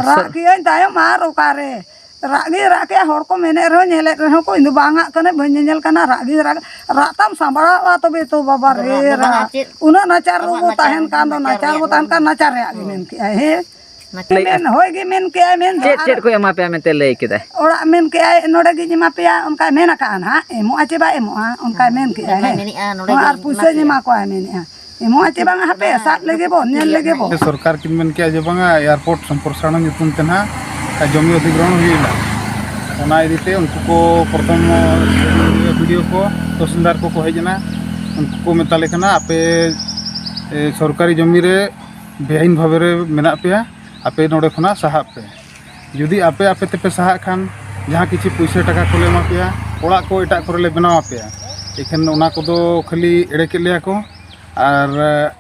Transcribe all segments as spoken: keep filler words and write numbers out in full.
ᱨᱟᱜ ᱠᱤᱭᱟᱹᱧ ᱛᱟᱭᱚᱢ ᱟᱨ ᱚᱠᱟᱨᱮ ᱨᱟᱜ ᱜᱮ ᱨᱟᱜ ᱠᱮᱜᱼᱟ᱾ ᱦᱚᱲ ᱠᱚ ᱢᱮᱱᱮᱫ ᱨᱮᱦᱚᱸ, ᱧᱮᱞᱮᱫ ᱨᱮᱦᱚᱸ ᱠᱚ, ᱤᱧ ᱫᱚ ᱵᱟᱝ ᱟᱜ ᱠᱟᱱᱟᱹᱧ, ᱵᱟᱹᱧ ᱧᱮᱧᱮᱞ ᱠᱟᱱᱟ᱾ ᱨᱟᱜ ᱜᱮ ᱨᱟᱜ, ᱨᱟᱜ ᱛᱟᱢ ᱥᱟᱸᱵᱲᱟᱣᱟ ᱛᱚᱵᱮ ᱛᱚ ᱵᱟᱵᱟ ᱨᱮ ᱨᱟᱜ᱾ ᱩᱱᱟᱹᱜ ᱱᱟᱪᱟᱨ ᱨᱮᱵᱚ ᱛᱟᱦᱮᱱ ᱠᱟᱱ ᱫᱚ, ᱱᱟᱪᱟᱨ ᱵᱚ ᱛᱟᱦᱮᱱ ᱠᱟᱱ, ᱱᱟᱪᱟᱨ ᱨᱮᱭᱟᱜ ᱜᱮ ᱢᱮᱱ ᱠᱮᱜᱼᱟᱭ᱾ ᱦᱮᱸ, ᱢᱮᱱ, ᱦᱳᱭ ᱜᱮ ᱢᱮᱱ ᱠᱮᱜᱼᱟᱭ, ᱢᱮᱱ ᱫᱚ ᱪᱮᱫ ᱟᱨ ᱪᱮᱫ ᱠᱚ ᱮᱢᱟ ᱯᱮᱭᱟ ᱢᱮᱱᱛᱮ ᱞᱟᱹᱭ ᱠᱮᱫᱟᱭ? ᱚᱲᱟᱜ ᱢᱮᱱ ᱠᱮᱜᱼᱟᱭ, ᱱᱚᱰᱮ ᱜᱤᱧ ᱮᱢᱟ ᱯᱮᱭᱟ, ᱚᱱᱠᱟᱭ ᱢᱮᱱ ᱟᱠᱟᱜᱼᱟ ᱱᱟᱦᱟᱜ, ᱮᱢᱚᱜᱼᱟ ᱪᱮ ᱵᱟᱭ ᱮᱢᱚᱜᱼᱟ, ᱚᱱᱠᱟᱭ ᱢᱮᱱ ᱠᱮᱜᱼᱟᱭ᱾ ᱚᱱᱠᱟᱭ ᱦᱮᱸ, ᱢᱮᱱᱮᱜᱼᱟ, ᱱᱚᱰᱮ ᱦᱚᱸ ᱜᱤᱧ ᱟᱨ ᱮᱢᱟ ᱯᱩᱭᱥᱟᱹᱧ ᱯᱮᱭᱟ᱾ ᱮᱢᱟ ᱠᱚᱣᱟ, ᱢᱮᱱᱮᱜᱼᱟ, ᱮᱢᱚᱜᱼᱟ ᱪᱮ ᱵᱟᱝᱟ, ᱦᱟᱯᱮ ᱥᱟᱵ ᱞᱮᱜᱮ ᱵᱚ, ᱧᱮᱞ ᱞᱮᱜᱮ ᱵᱚ᱾ ᱥᱚᱨᱠᱟᱨ ᱠᱤᱱ ᱢᱮᱱ ᱠᱮᱜᱼᱟ ᱡᱮ ᱵᱟᱝᱟ, ᱮᱭᱟᱨᱯᱳᱨᱴ ᱥᱚᱢᱯᱨᱚᱥᱟᱨᱚᱱ ᱧᱩᱛᱩᱢ ᱛᱮ ᱱᱟᱦᱟᱜ ᱡᱚᱢᱤ ᱚᱫᱷᱤᱜᱨᱚᱦᱚᱱ ᱦᱩᱭᱮᱱᱟ᱾ ᱚᱱᱟ ᱤᱫᱤ ᱛᱮ ᱩᱱᱠᱩ ᱠᱚ ᱯᱨᱚᱛᱷᱚᱢ ᱵᱤ ᱰᱤ ᱳ ᱠᱚ, ᱛᱚᱦᱥᱤᱞᱫᱟᱨ ᱠᱚᱠᱚ ᱦᱮᱡ ᱮᱱᱟ᱾ ᱩᱱᱠᱩ ᱠᱚ ᱢᱮᱛᱟ ᱞᱮ ᱠᱟᱱᱟ, "ᱟᱯᱮ, ᱮ, ᱥᱚᱨᱠᱟᱨᱤ ᱡᱚᱢᱤ ᱨᱮ ᱵᱮᱟᱭᱤᱱ ᱵᱷᱟᱵᱮ ᱨᱮ ᱢᱮᱱᱟᱜ ᱯᱮᱭᱟ, ᱟᱯᱮ ᱱᱚᱰᱮ ᱠᱷᱚᱱᱟᱜ ᱥᱟᱦᱟᱜ ᱯᱮ᱾ ᱡᱩᱫᱤ ᱟᱯᱮ, ᱟᱯᱮ ᱛᱮᱯᱮ ᱥᱟᱦᱟᱜ ᱠᱷᱟᱱ, ᱡᱟᱦᱟᱸ ᱠᱤᱪᱷᱩ ᱯᱩᱭᱥᱟᱹ ᱴᱟᱠᱟ ᱠᱚᱞᱮ ᱮᱢᱟ ᱯᱮᱭᱟ, ᱚᱲᱟᱜ ᱠᱚ ᱮᱴᱟᱜ ᱠᱚᱨᱮ ᱞᱮ ᱵᱮᱱᱟᱣ ᱟᱯᱮᱭᱟ᱾" ᱮᱠᱷᱟᱱ ᱚᱱᱟ ᱠᱚᱫᱚ ᱠᱷᱟᱹᱞᱤ ᱮᱲᱮ ᱠᱮᱫ ᱞᱮᱭᱟ ᱠᱚ᱾ ᱟᱨ, ᱮ,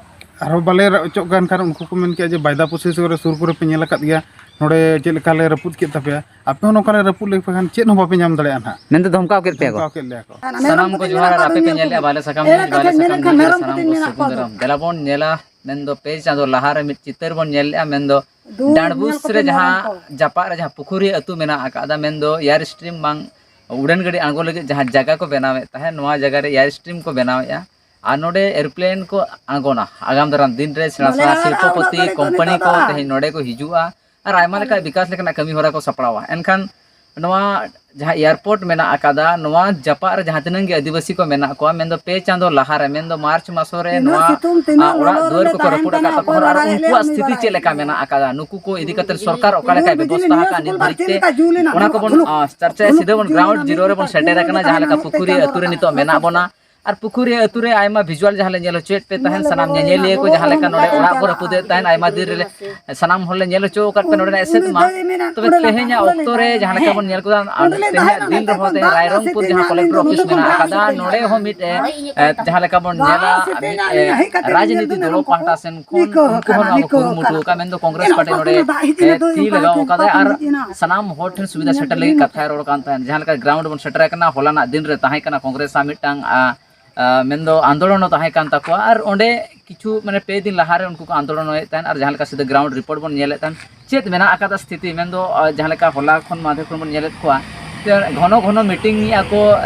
ᱟᱨᱦᱚᱸ ᱵᱟᱞᱮ ᱚᱪᱚᱜ ᱠᱟᱱ ᱠᱷᱟᱱ, ᱩᱱᱠᱩ ᱠᱚ ᱢᱮᱱ ᱠᱮᱜᱼᱟ ᱡᱮ, "ᱵᱟᱭᱫᱟ ᱯᱨᱚᱥᱮᱥ ᱠᱚᱨᱮ ᱥᱩᱨ ᱠᱚᱨᱮ ᱯᱮ ᱧᱮᱞ ᱟᱠᱟᱫ ᱜᱮᱭᱟ, ᱱᱚᱰᱮ ᱪᱮᱫ ᱞᱮᱠᱟ ᱞᱮ ᱨᱟᱹᱯᱩᱫ ᱠᱮᱫ ᱛᱟᱯᱮᱭᱟ, ᱟᱯᱮ ᱦᱚᱸ ᱱᱚᱝᱠᱟ ᱞᱮ ᱨᱟᱹᱯᱩᱫ ᱞᱮᱯᱮ ᱠᱷᱟᱱ ᱪᱮᱫ ᱦᱚᱸ ᱵᱟᱯᱮ ᱧᱟᱢ ᱫᱟᱲᱮᱭᱟᱜᱼᱟ ᱱᱟᱦᱟᱜ᱾" ᱢᱮᱱᱛᱮ ᱫᱷᱚᱢᱠᱟᱣ ᱠᱮᱫ ᱯᱮᱭᱟ ᱠᱚ᱾ ᱫᱷᱚᱢᱠᱟᱣ ᱠᱮᱫ ᱞᱮᱭᱟ ᱠᱚ᱾ ᱥᱟᱱᱟᱢ ᱠᱚ ᱡᱚᱦᱟᱨ, ᱟᱨ ᱟᱯᱮ ᱯᱮ ᱧᱮᱞᱮᱜᱼᱟ ᱵᱟᱞᱮ ᱥᱟᱠᱟᱢ ᱱᱤᱭᱩᱡᱽ, ᱵᱟᱞᱮ ᱥᱟᱠᱟᱢ ᱱᱤᱭᱩᱡᱽ ᱨᱮ ᱥᱟᱱᱟᱢ ᱠᱚ ᱥᱟᱹᱜᱩᱱ ᱫᱟᱨᱟᱢ᱾ ᱫᱮᱞᱟ ᱵᱚᱱ ᱧᱮᱞᱟ, ᱢᱮᱱᱫᱚ ᱯᱮ ᱪᱟᱸᱫᱚ ᱞᱟᱦᱟᱨᱮ ᱢᱤᱫ ᱪᱤᱛᱟᱹᱨ ᱵᱚᱱ ᱧᱮᱞ ᱞᱮᱜᱼᱟ, ᱢᱮᱱᱫᱚ ᱰᱟᱸᱰᱵᱩᱥ ᱨᱮ ᱡᱟᱦᱟᱸ ᱡᱟᱯᱟᱜ ᱨᱮ ᱡᱟᱦᱟᱸ ᱯᱩᱠᱷᱩᱨᱤ ᱟᱹᱛᱩ ᱢᱮᱱᱟᱜ ᱟᱠᱟᱫᱟ, ᱢᱮᱱᱫᱚ ᱮᱭᱟᱨ ᱥᱴᱨᱤᱢ ᱵᱟᱝ ᱩᱰᱟᱹᱱ ᱜᱟᱹᱰᱤ ᱟᱬᱜᱚ ᱞᱟᱹᱜᱤᱫ ᱡᱟᱦᱟᱸ ᱡᱟᱭᱜᱟ ᱠᱚ ᱵᱮᱱᱟᱣᱮᱫ ᱛᱟᱦᱮᱸᱫ, ᱱᱚᱣᱟ ᱡᱟᱭᱜᱟ ᱨᱮ ᱮᱭᱟᱨ ᱥᱴᱨᱤᱢ ᱠᱚ ᱵᱮᱱᱟᱣᱮᱫᱼᱟ᱾ ᱟᱨ ᱱᱚᱰᱮ ᱮᱨᱳᱯᱞᱮᱱ ᱠᱚ ᱟᱬᱜᱚᱱᱟ ᱟᱜᱟᱢ ᱫᱟᱨᱟᱢ ᱫᱤᱱ ᱨᱮ, ᱥᱮᱬᱟ ᱥᱮᱬᱟ ᱥᱤᱞᱯᱚᱯᱚᱛᱤ ᱠᱳᱢᱯᱟᱱᱤ ᱠᱚ ᱛᱮᱦᱮᱧ ᱱᱚᱰᱮ ᱠᱚ ᱦᱤᱡᱩᱜᱼᱟ᱾ ᱟᱨ ᱟᱭᱢᱟ ᱞᱮᱠᱟ ᱵᱤᱠᱟᱥ ᱞᱮᱠᱟᱱᱟᱜ ᱠᱟᱹᱢᱤ ᱦᱚᱨᱟ ᱠᱚ ᱥᱟᱯᱲᱟᱣᱟ᱾ ᱮᱱᱠᱷᱟᱱ ᱱᱚᱣᱟ ᱡᱟᱦᱟᱸ ᱮᱭᱟᱨᱯᱳᱨᱴ ᱢᱮᱱᱟᱜ ᱟᱠᱟᱫᱟ, ᱱᱚᱣᱟ ᱡᱟᱯᱟᱜ ᱨᱮ ᱡᱟᱦᱟᱸ ᱛᱤᱱᱟᱹᱜ ᱜᱮ ᱟᱹᱫᱤᱵᱟᱹᱥᱤ ᱠᱚ ᱢᱮᱱᱟᱜ ᱠᱚᱣᱟ, ᱢᱮᱱᱫᱚ ᱯᱮ ᱪᱟᱸᱫᱚ ᱞᱟᱦᱟᱨᱮ, ᱢᱮᱱᱫᱚ ᱢᱟᱨᱪ ᱢᱟᱥᱚ ᱨᱮ ᱱᱚᱣᱟ ᱚᱲᱟᱜ ᱫᱩᱣᱟᱹᱨ ᱠᱚᱠᱚ ᱨᱟᱹᱯᱩᱫ ᱟᱠᱟᱫ ᱛᱟᱠᱚ ᱠᱷᱟᱱ, ᱟᱨ ᱩᱱᱠᱩᱣᱟᱜ ᱥᱛᱷᱤᱛᱤ ᱪᱮᱫ ᱞᱮᱠᱟ ᱢᱮᱱᱟᱜ ᱟᱠᱟᱫᱟ, ᱱᱩᱠᱩ ᱠᱚ ᱤᱫᱤ ᱠᱟᱛᱮ ᱥᱚᱨᱠᱟᱨ ᱚᱠᱟ ᱞᱮᱠᱟᱭ ᱵᱮᱵᱚᱥᱛᱷᱟ ᱟᱠᱟᱫ ᱱᱤᱛ ᱫᱷᱟᱹᱨᱤᱡ ᱛᱮ, ᱚᱱᱟ ᱠᱚᱵᱚᱱ, ᱟ, ᱪᱟᱨᱪᱟᱭᱟ᱾ ᱥᱤᱫᱷᱟᱹ ᱵᱚᱱ ᱜᱨᱟᱣᱩᱱᱰ ᱡᱤᱨᱳ ᱨᱮᱵᱚᱱ ᱥᱮᱴᱮᱨ ᱟᱠᱟᱱᱟ, ᱡᱟᱦᱟᱸ ᱞᱮᱠᱟ ᱯᱩᱠᱷᱩᱨᱤ ᱟᱹᱛᱩ ᱨᱮ ᱱᱤᱛᱚᱜ ᱢᱮᱱᱟᱜ ᱵᱚᱱᱟ᱾ ᱟᱨ ᱯᱩᱠᱷᱩᱨᱤ ᱟᱹᱛᱩ ᱨᱮ ᱟᱭᱢᱟ ᱵᱷᱤᱡᱩᱣᱟᱞ ᱡᱟᱦᱟᱸ ᱞᱮ ᱧᱮᱞ ᱦᱚᱪᱚᱭᱮᱫ ᱯᱮ ᱛᱟᱦᱮᱸᱱ, ᱥᱟᱱᱟᱢ ᱧᱮᱧᱮᱞᱤᱭᱟᱹ ᱠᱚ ᱡᱟᱦᱟᱸ ᱞᱮᱠᱟ ᱱᱚᱰᱮ ᱚᱲᱟᱜ ᱠᱚ ᱨᱟᱹᱯᱩᱫᱮᱫ ᱛᱟᱦᱮᱸᱱ, ᱟᱭᱢᱟ ᱫᱤᱱ ᱨᱮ ᱥᱟᱱᱟᱢ ᱦᱚᱲ ᱞᱮ ᱧᱮᱞ ᱦᱚᱪᱚ ᱟᱠᱟᱫ ᱯᱮ ᱱᱚᱰᱮᱱᱟᱜ ᱮᱥᱮᱫ ᱢᱟ᱾ ᱛᱚᱵᱮ ᱛᱮᱦᱮᱧᱟᱜ ᱚᱠᱛᱚ ᱨᱮ ᱡᱟᱦᱟᱸ ᱞᱮᱠᱟ ᱵᱚᱱ ᱧᱮᱞ ᱠᱮᱫᱟ, ᱟᱨ ᱛᱮᱦᱮᱧᱟᱜ ᱫᱤᱱ ᱨᱮᱦᱚᱸ ᱛᱮᱦᱮᱧ ᱨᱟᱭᱨᱚᱝᱯᱩᱨ ᱡᱟᱦᱟᱸ ᱠᱚᱞᱮᱠᱴᱚᱨ ᱚᱯᱷᱤᱥ ᱢᱮᱱᱟᱜ ᱟᱠᱟᱫᱟ, ᱱᱚᱰᱮ ᱦᱚᱸ ᱢᱤᱫ, ᱮ, ᱮ, ᱡᱟᱦᱟᱸ ᱞᱮᱠᱟ ᱵᱚᱱ ᱧᱮᱞᱟ, ᱢᱤᱫ, ᱮ, ᱨᱟᱡᱽᱱᱤᱛᱤ ᱫᱚᱞ ᱯᱟᱦᱴᱟ ᱥᱮᱱ ᱠᱷᱚᱱ ᱩᱱᱠᱩ ᱦᱚᱸ ᱱᱚᱣᱟ ᱠᱚ ᱠᱩᱨᱩᱢᱩᱴᱩ ᱟᱠᱟᱫᱟ, ᱢᱮᱱᱫᱚ ᱠᱚᱝᱜᱨᱮᱥ ᱯᱟᱨᱴᱤ ᱱᱚᱰᱮ, ᱮ, ᱛᱤ ᱞᱟᱜᱟᱣ ᱟᱠᱟᱫᱟᱭ ᱟᱨ ᱥᱟᱱᱟᱢ ᱦᱚᱲ ᱴᱷᱮᱱ ᱥᱩᱵᱤᱫᱷᱟ ᱥᱮᱴᱮᱨ ᱞᱟᱹᱜᱤᱫ ᱠᱟᱛᱷᱟᱭ ᱨᱚᱲ ᱠᱟᱱ ᱛᱟᱦᱮᱸᱫ᱾ ᱡᱟᱦᱟᱸ ᱞᱮᱠᱟ ᱜᱨᱟᱣᱩᱱᱰ ᱵᱚᱱ ᱥᱮᱴᱮᱨ ᱟᱠᱟᱱᱟ, ᱦᱚᱞᱟᱱᱟᱜ ᱫᱤᱱ ᱨᱮ ᱛᱟᱦᱮᱸ ᱠᱟᱱᱟ ᱠᱚᱝᱜᱨᱮᱥ ᱟᱜ ᱢᱤᱫᱴᱟᱝ, ᱟ, ᱢᱮᱱᱫᱚ ᱟᱱᱫᱳᱞᱚᱱ ᱦᱚᱸ ᱛᱟᱦᱮᱸ ᱠᱟᱱ ᱛᱟᱠᱚᱣᱟ᱾ ᱟᱨ ᱚᱸᱰᱮ ᱠᱤᱪᱷᱩ ᱢᱟᱱᱮ ᱯᱮ ᱫᱤᱱ ᱞᱟᱦᱟᱨᱮ ᱩᱱᱠᱩ ᱠᱚ ᱟᱱᱫᱳᱞᱚᱱᱮᱫ ᱛᱟᱦᱮᱸᱫ, ᱟᱨ ᱡᱟᱦᱟᱸ ᱞᱮᱠᱟ ᱥᱤᱫᱷᱟᱹ ᱜᱨᱟᱣᱩᱱᱰ ᱨᱤᱯᱳᱨᱴ ᱵᱚᱱ ᱧᱮᱞᱮᱫ ᱛᱟᱦᱮᱸᱫ, ᱪᱮᱫ ᱢᱮᱱᱟᱜ ᱟᱠᱟᱫᱟ ᱥᱛᱷᱤᱛᱤ, ᱢᱮᱱᱫᱚ ᱡᱟᱦᱟᱸ ᱞᱮᱠᱟ ᱦᱚᱞᱟ ᱠᱷᱚᱱ ᱢᱟᱫᱷᱮᱨ ᱠᱷᱚᱱ ᱵᱚᱱ ᱧᱮᱞᱮᱫ ᱠᱚᱣᱟ ᱡᱮ ᱜᱷᱚᱱᱚ ᱜᱷᱚᱱᱚ ᱢᱤᱴᱤᱝ ᱮᱫᱟ ᱠᱚ,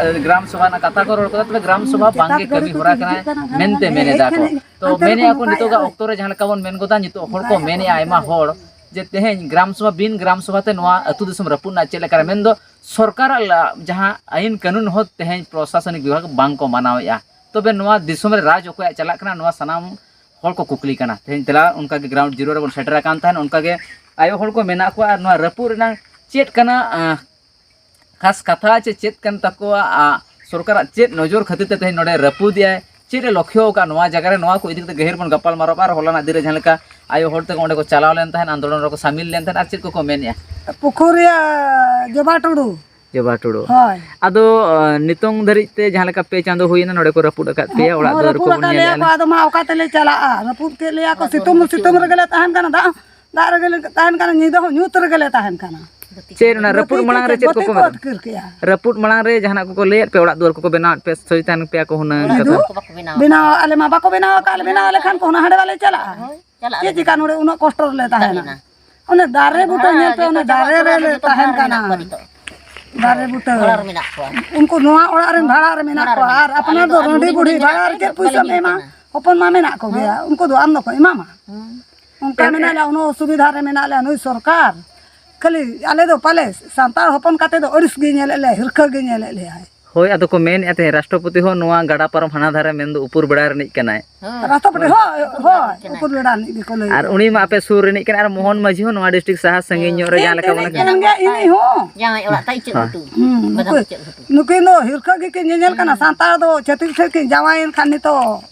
ᱜᱨᱟᱢ ᱥᱚᱵᱷᱟ ᱨᱮᱱᱟᱜ ᱠᱟᱛᱷᱟ ᱠᱚ ᱨᱚᱲ ᱠᱟᱫᱟ, ᱛᱚᱵᱮ ᱜᱨᱟᱢ ᱥᱚᱵᱷᱟ ᱵᱟᱝᱜᱮ ᱠᱟᱹᱢᱤ ᱦᱚᱨᱟ ᱠᱟᱱᱟ ᱢᱮᱱᱛᱮ ᱢᱮᱱ ᱮᱫᱟ ᱠᱚ᱾ ᱛᱚ ᱢᱮᱱᱮᱫᱼᱟ ᱠᱚ, ᱱᱤᱛᱚᱜᱟᱜ ᱚᱠᱛᱚ ᱨᱮ ᱡᱟᱦᱟᱸ ᱞᱮᱠᱟ ᱵᱚᱱ ᱢᱮᱱ ᱜᱚᱫᱟ, ᱱᱤᱛᱚᱜ ᱦᱚᱲ ᱠᱚ ᱢᱮᱱᱮᱫᱼᱟ ᱟᱭᱢᱟ ᱦᱚᱲ ᱡᱮ ᱛᱮᱦᱮᱧ ᱜᱨᱟᱢ ᱥᱚᱵᱷᱟ, ᱵᱤᱱ ᱜᱨᱟᱢ ᱥᱚᱵᱷᱟ ᱛᱮ ᱱᱚᱣᱟ ᱟᱹᱛᱩ ᱫᱤᱥᱚᱢ ᱨᱟᱹᱯᱩᱫ ᱨᱮᱱᱟᱜ ᱪᱮᱫ ᱞᱮᱠᱟᱨᱮ, ᱢᱮᱱᱫᱚ ᱥᱚᱨᱠᱟᱨᱟᱜ ᱡᱟᱦᱟᱸ ᱟᱹᱭᱤᱱ ᱠᱟᱹᱱᱩᱱ ᱦᱚᱸ ᱛᱮᱦᱮᱧ ᱯᱨᱚᱥᱟᱥᱚᱱᱤᱠ ᱵᱤᱵᱷᱟᱜᱽ ᱵᱟᱝ ᱠᱚ ᱢᱟᱱᱟᱣᱮᱫᱼᱟ᱾ ᱛᱚᱵᱮ ᱱᱚᱣᱟ ᱫᱤᱥᱚᱢ ᱨᱮ ᱨᱟᱡᱽ ᱚᱠᱚᱭᱟᱜ ᱪᱟᱞᱟᱜ ᱠᱟᱱᱟ, ᱱᱚᱣᱟ ᱥᱟᱱᱟᱢ ᱦᱚᱲ ᱠᱚ ᱠᱩᱠᱞᱤ ᱠᱟᱱᱟ᱾ ᱛᱮᱦᱮᱧ ᱫᱮᱞᱟ ᱚᱱᱠᱟᱜᱮ ᱜᱨᱟᱣᱩᱱᱰ ᱡᱤᱨᱳ ᱨᱮᱵᱚᱱ ᱥᱮᱴᱮᱨ ᱟᱠᱟᱱ ᱛᱟᱦᱮᱸᱫ, ᱚᱱᱠᱟᱜᱮ ᱟᱭᱳ ᱦᱚᱲ ᱠᱚ ᱢᱮᱱᱟᱜ ᱠᱚᱣᱟ, ᱟᱨ ᱱᱚᱣᱟ ᱨᱟᱹᱯᱩᱫ ᱨᱮᱱᱟᱜ ᱪᱮᱫ ᱠᱟᱱᱟ, ᱟᱸ, ᱠᱷᱟᱥ ᱠᱟᱛᱷᱟ ᱪᱮ ᱪᱮᱫ ᱠᱟᱱ ᱛᱟᱠᱚᱣᱟ, ᱟᱸ, ᱥᱚᱨᱠᱟᱨᱟᱜ ᱪᱮᱫ ᱱᱚᱡᱚᱨ ᱠᱷᱟᱹᱛᱤᱨ ᱛᱮ ᱛᱮᱦᱮᱧ ᱱᱚᱰᱮ ᱨᱟᱹᱯᱩᱫᱮᱜᱼᱟᱭ, ᱪᱮᱫ ᱮ ᱞᱚᱠᱠᱷᱚ ᱟᱠᱟᱫ ᱱᱚᱣᱟ ᱡᱟᱭᱜᱟ ᱨᱮ, ᱱᱚᱣᱟ ᱠᱚ ᱤᱫᱤ ᱠᱟᱛᱮ ᱜᱟᱹᱦᱤᱨ ᱵᱚᱱ ᱜᱟᱯᱟᱞ ᱢᱟᱨᱟᱣᱟ᱾ ᱟᱨ ᱦᱚᱞᱟᱱᱟᱜ ᱫᱤᱱ ᱨᱮ ᱡᱟᱦᱟᱸ ᱞᱮᱠᱟ ᱟᱭᱳ ᱦᱚᱲ ᱛᱟᱠᱚ ᱚᱸᱰᱮ ᱠᱚ ᱪᱟᱞᱟᱣ ᱞᱮᱱ ᱛᱟᱦᱮᱸᱫ, ᱟᱱᱫᱳᱞᱚᱱ ᱨᱮᱠᱚ ᱥᱟᱢᱤᱞ ᱞᱮᱱ ᱛᱟᱦᱮᱸᱫ, ᱟᱨ ᱪᱮᱫ ᱠᱚᱠᱚ ᱢᱮᱱᱮᱫᱼᱟ? ᱯᱩᱠᱷᱩᱨᱤᱭᱟ ᱡᱚᱵᱟ ᱴᱩᱰᱩ᱾ ᱡᱚᱵᱟ ᱴᱩᱰᱩ᱾ ᱦᱳᱭ᱾ ᱟᱫᱚ, ᱟᱸ, ᱱᱤᱛᱚᱝ ᱫᱷᱟᱹᱨᱤᱡ ᱛᱮ ᱡᱟᱦᱟᱸ ᱞᱮᱠᱟ ᱯᱮ ᱪᱟᱸᱫᱚ ᱦᱩᱭᱮᱱᱟ ᱱᱚᱰᱮ ᱠᱚ ᱨᱟᱹᱯᱩᱫ ᱟᱠᱟᱫ ᱯᱮᱭᱟ, ᱚᱲᱟᱜ ᱦᱚᱸ, ᱫᱩᱣᱟᱹᱨ ᱨᱟᱹᱯᱩᱫ ᱠᱚᱵᱚᱱ ᱟᱠᱟᱫ ᱧᱮᱞᱮᱫᱼᱟ ᱞᱮᱭᱟ ᱠᱚ, ᱞᱮ᱾ ᱟᱫᱚ ᱢᱟ ᱚᱠᱟ ᱛᱮᱞᱮ ᱪᱟᱞᱟᱜᱼᱟ? ᱨᱟᱹᱯᱩᱫ ᱠᱮᱫ ᱞᱮᱭᱟ ᱠᱚ, ᱚᱲᱟᱜ ᱥᱤᱛᱩᱝ ᱫᱩᱣᱟᱹᱨ ᱦᱚᱸ ᱥᱤᱛᱩᱝ ᱪᱮᱫ ᱨᱮᱜᱮ ᱞᱮ ᱛᱟᱦᱮᱱ ᱠᱟᱱᱟ, ᱫᱟᱜ, ᱫᱟᱜ ᱨᱮᱜᱮ ᱞᱮ ᱛᱟᱦᱮᱱ ᱠᱟᱱᱟ, ᱧᱤᱫᱟᱹ ᱦᱚᱸ ᱧᱩᱛ ᱨᱮᱜᱮ ᱞᱮ ᱛᱟᱦᱮᱱ ᱠᱟᱱᱟ᱾ ᱪᱮᱫ ᱚᱱᱟ ᱨᱟᱹᱯᱩᱫ ᱢᱟᱲᱟᱝ ᱨᱮ ᱪᱮᱫ ᱠᱚᱠᱚ ᱵᱟᱹᱛᱤ ᱠᱚ ᱢᱮᱱᱟ? ᱟᱹᱛᱠᱤᱨ ᱠᱮᱜᱼᱟ᱾ ᱨᱟᱹᱯᱩᱫ ᱢᱟᱲᱟᱝ ᱨᱮ ᱡᱟᱦᱟᱱᱟᱜ ᱠᱚᱠᱚ ᱞᱟᱹᱭᱟᱫ ᱯᱮᱭᱟ, ᱚᱲᱟᱜ ᱫᱩᱣᱟᱹᱨ ᱠᱚᱠᱚ ᱵᱮᱱᱟᱣᱟᱫ ᱯᱮᱭᱟ, ᱥᱚᱪᱮᱛᱟᱱ ᱯᱮᱭᱟ ᱠᱚ ᱦᱩᱱᱟᱹᱝ ᱚᱲᱟᱜ ᱠᱟᱛᱷᱟ? ᱫᱩᱣᱟᱹᱨ ᱠᱚ ᱵᱟᱠᱚ ᱵᱮᱱᱟᱣ ᱟᱠᱟᱫ ᱞᱮᱭᱟ᱾ ᱵᱮᱱᱟᱣ ᱟᱞᱮ ᱢᱟ ᱵᱟᱠᱚ ᱵᱮᱱᱟᱣ ᱟᱠᱟᱫ ᱞᱮ, ᱵᱮᱱᱟᱣ ᱟᱞᱮ ᱠᱷᱟᱱ ᱠᱚ ᱚᱱᱟ ᱦᱟᱸᱰᱮ ᱵᱟᱞᱮ ᱪᱟᱞᱟᱜᱼᱟ᱾ ᱦᱳᱭ, ᱪᱟᱞᱟᱜ ᱪᱮᱫ ᱟᱞᱮ ᱪᱮᱠᱟ ᱱᱚᱰᱮ ᱩᱱᱟᱹᱜ ᱠᱚᱥᱴᱚ ᱨᱮᱞᱮ ᱛᱟᱦᱮᱱᱟ? ᱛᱟᱦᱮᱱᱟ᱾ ᱚᱱᱮ ᱫᱟᱨᱮ ᱵᱩᱴᱟᱹ ᱵᱷᱟᱲᱟ ᱧᱮᱞ ᱯᱮ, ᱡᱚᱛᱚ ᱚᱱᱮ ᱡᱚᱛᱚ ᱫᱟᱨᱮ ᱟᱞᱮ ᱨᱮᱞᱮ ᱡᱚᱛᱚ ᱛᱟᱦᱮᱱ ᱵᱷᱟᱲᱟ ᱨᱮ ᱠᱟᱱᱟ᱾ ᱢᱮᱱᱟᱜ ᱠᱚᱣᱟ ᱱᱤᱛᱚᱜ᱾ ᱫᱟᱨᱮ ᱵᱩᱴᱟᱹ᱾ ᱵᱷᱟᱲᱟ ᱨᱮ ᱢᱮᱱᱟᱜ ᱠᱚᱣᱟ᱾ ᱩᱱᱠᱩ ᱱᱚᱣᱟ ᱚᱲᱟᱜ ᱨᱮᱱ ᱵᱷᱟᱲᱟ ᱨᱮ ᱢᱮᱱᱟᱜ ᱵᱷᱟᱲᱟ ᱨᱮ ᱠᱚᱣᱟ, ᱢᱮᱱᱟᱜ ᱟᱨ ᱠᱚᱣᱟ᱾ ᱟᱯᱱᱟᱨ ᱟᱞᱮ ᱫᱚ ᱫᱚ ᱨᱟᱺᱰᱤ ᱟᱹᱰᱤ ᱵᱩᱲᱦᱤ ᱫᱤᱱ ᱵᱷᱟᱲᱟ ᱨᱮ ᱨᱮ ᱪᱮᱫ ᱵᱟᱞᱮ ᱯᱩᱭᱥᱟᱹᱢ ᱧᱮᱞ ᱮᱢᱟ? ᱠᱟᱱᱟ᱾ ᱦᱚᱯᱚᱱ ᱢᱟ ᱢᱮᱱᱟᱜ ᱠᱚᱜᱮᱭᱟ, ᱦᱮᱸ᱾ ᱩᱱᱠᱩ ᱫᱚ ᱟᱢ ᱫᱚᱠᱚ ᱮᱢᱟᱢᱟ? ᱦᱮᱸ᱾ ᱚᱱᱠᱟ ᱮᱱ-, ᱢᱮᱱᱟᱜ ᱞᱮᱭᱟ, ᱩᱱᱟᱹᱜ ᱚᱥᱩᱵᱤᱫᱷᱟ ᱨᱮ ᱢᱮᱱᱟᱜ ᱞᱮᱭᱟ, ᱱᱩᱭ ᱥᱚᱨᱠᱟᱨ ᱠᱷᱟᱹᱞᱤ ᱟᱞᱮ ᱫᱚ ᱯᱟᱞᱮ ᱥᱟᱱᱛᱟᱲ ᱦᱚᱯᱚᱱ ᱠᱟᱛᱮ ᱫᱚ ᱟᱹᱲᱤᱥ ᱜᱮ ᱧᱮᱞᱮᱫ ᱞᱮᱭᱟ, ᱦᱤᱨᱠᱷᱟᱹ ᱜᱮ ᱧᱮᱞᱮᱫ ᱞᱮᱭᱟᱭ᱾ ᱦᱳᱭ, ᱟᱫᱚ ᱠᱚ ᱢᱮᱱᱮᱫᱼᱟ ᱛᱮᱦᱮᱧ ᱨᱟᱥᱴᱨᱚᱯᱚᱛᱤ ᱦᱚᱸ ᱱᱚᱣᱟ ᱜᱟᱰᱟ ᱯᱟᱨᱚᱢ ᱦᱟᱱᱟ ᱫᱷᱟᱨᱮ ᱢᱮᱱᱫᱚ ᱩᱯᱩᱨ ᱵᱮᱲᱟ ᱨᱤᱱᱤᱡ ᱠᱟᱱᱟᱭ᱾ ᱦᱳᱭ᱾ ᱨᱟᱥᱴᱨᱚᱯᱚᱛᱤ, ᱦᱳᱭ, ᱦᱳᱭ, ᱩᱯᱩᱨ ᱵᱮᱲᱟ ᱨᱤᱱᱤᱡ ᱜᱮᱠᱚ ᱞᱟᱹᱭᱮᱫᱼᱟ᱾ ᱟᱨ ᱩᱱᱤ ᱢᱟ ᱟᱯᱮ ᱥᱩᱨ ᱨᱤᱱᱤᱡ ᱠᱟᱱᱟᱭ, ᱟᱨ ᱢᱳᱦᱚᱱ ᱢᱟᱹᱡᱷᱤ ᱦᱚᱸ ᱱᱚᱣᱟ ᱰᱤᱥᱴᱨᱤᱠᱴ ᱥᱟᱦᱟ ᱥᱟᱺᱜᱤᱧ ᱧᱚᱜ ᱨᱮ ᱡᱟᱦᱟᱸ ᱞᱮᱠᱟ ᱢᱚᱱᱮ ᱠᱟᱱᱟ᱾ ᱮᱱ ᱜᱮ ᱤᱧ ᱦᱚᱸ᱾ ᱡᱟᱶᱟᱭ ᱚᱲᱟᱜ ᱛᱟᱭ ᱤᱪᱟᱹᱜ ᱦᱳᱭ᱾ ᱜᱷᱩᱴᱩ᱾ ᱦᱩᱸ, ᱵᱟᱫᱟᱢ ᱱᱩᱠᱤᱱ, ᱤᱪᱟᱹᱜ ᱜᱷᱩᱴᱩ᱾ ᱱᱩᱠᱤᱱ ᱫᱚ ᱦᱤᱨᱠᱷᱟᱹ ᱜᱮᱠᱤᱱ ᱧᱮᱧᱮᱞ ᱠᱟᱱᱟ, ᱥᱟᱱᱛᱟᱲ ᱫᱚ ᱪᱷᱟᱹᱛᱤᱠ ᱴᱷᱮᱱ ᱠᱤᱱ ᱡᱟᱶᱟᱭᱮᱱ ᱠᱷᱟᱱ ᱱᱤᱛᱚᱜ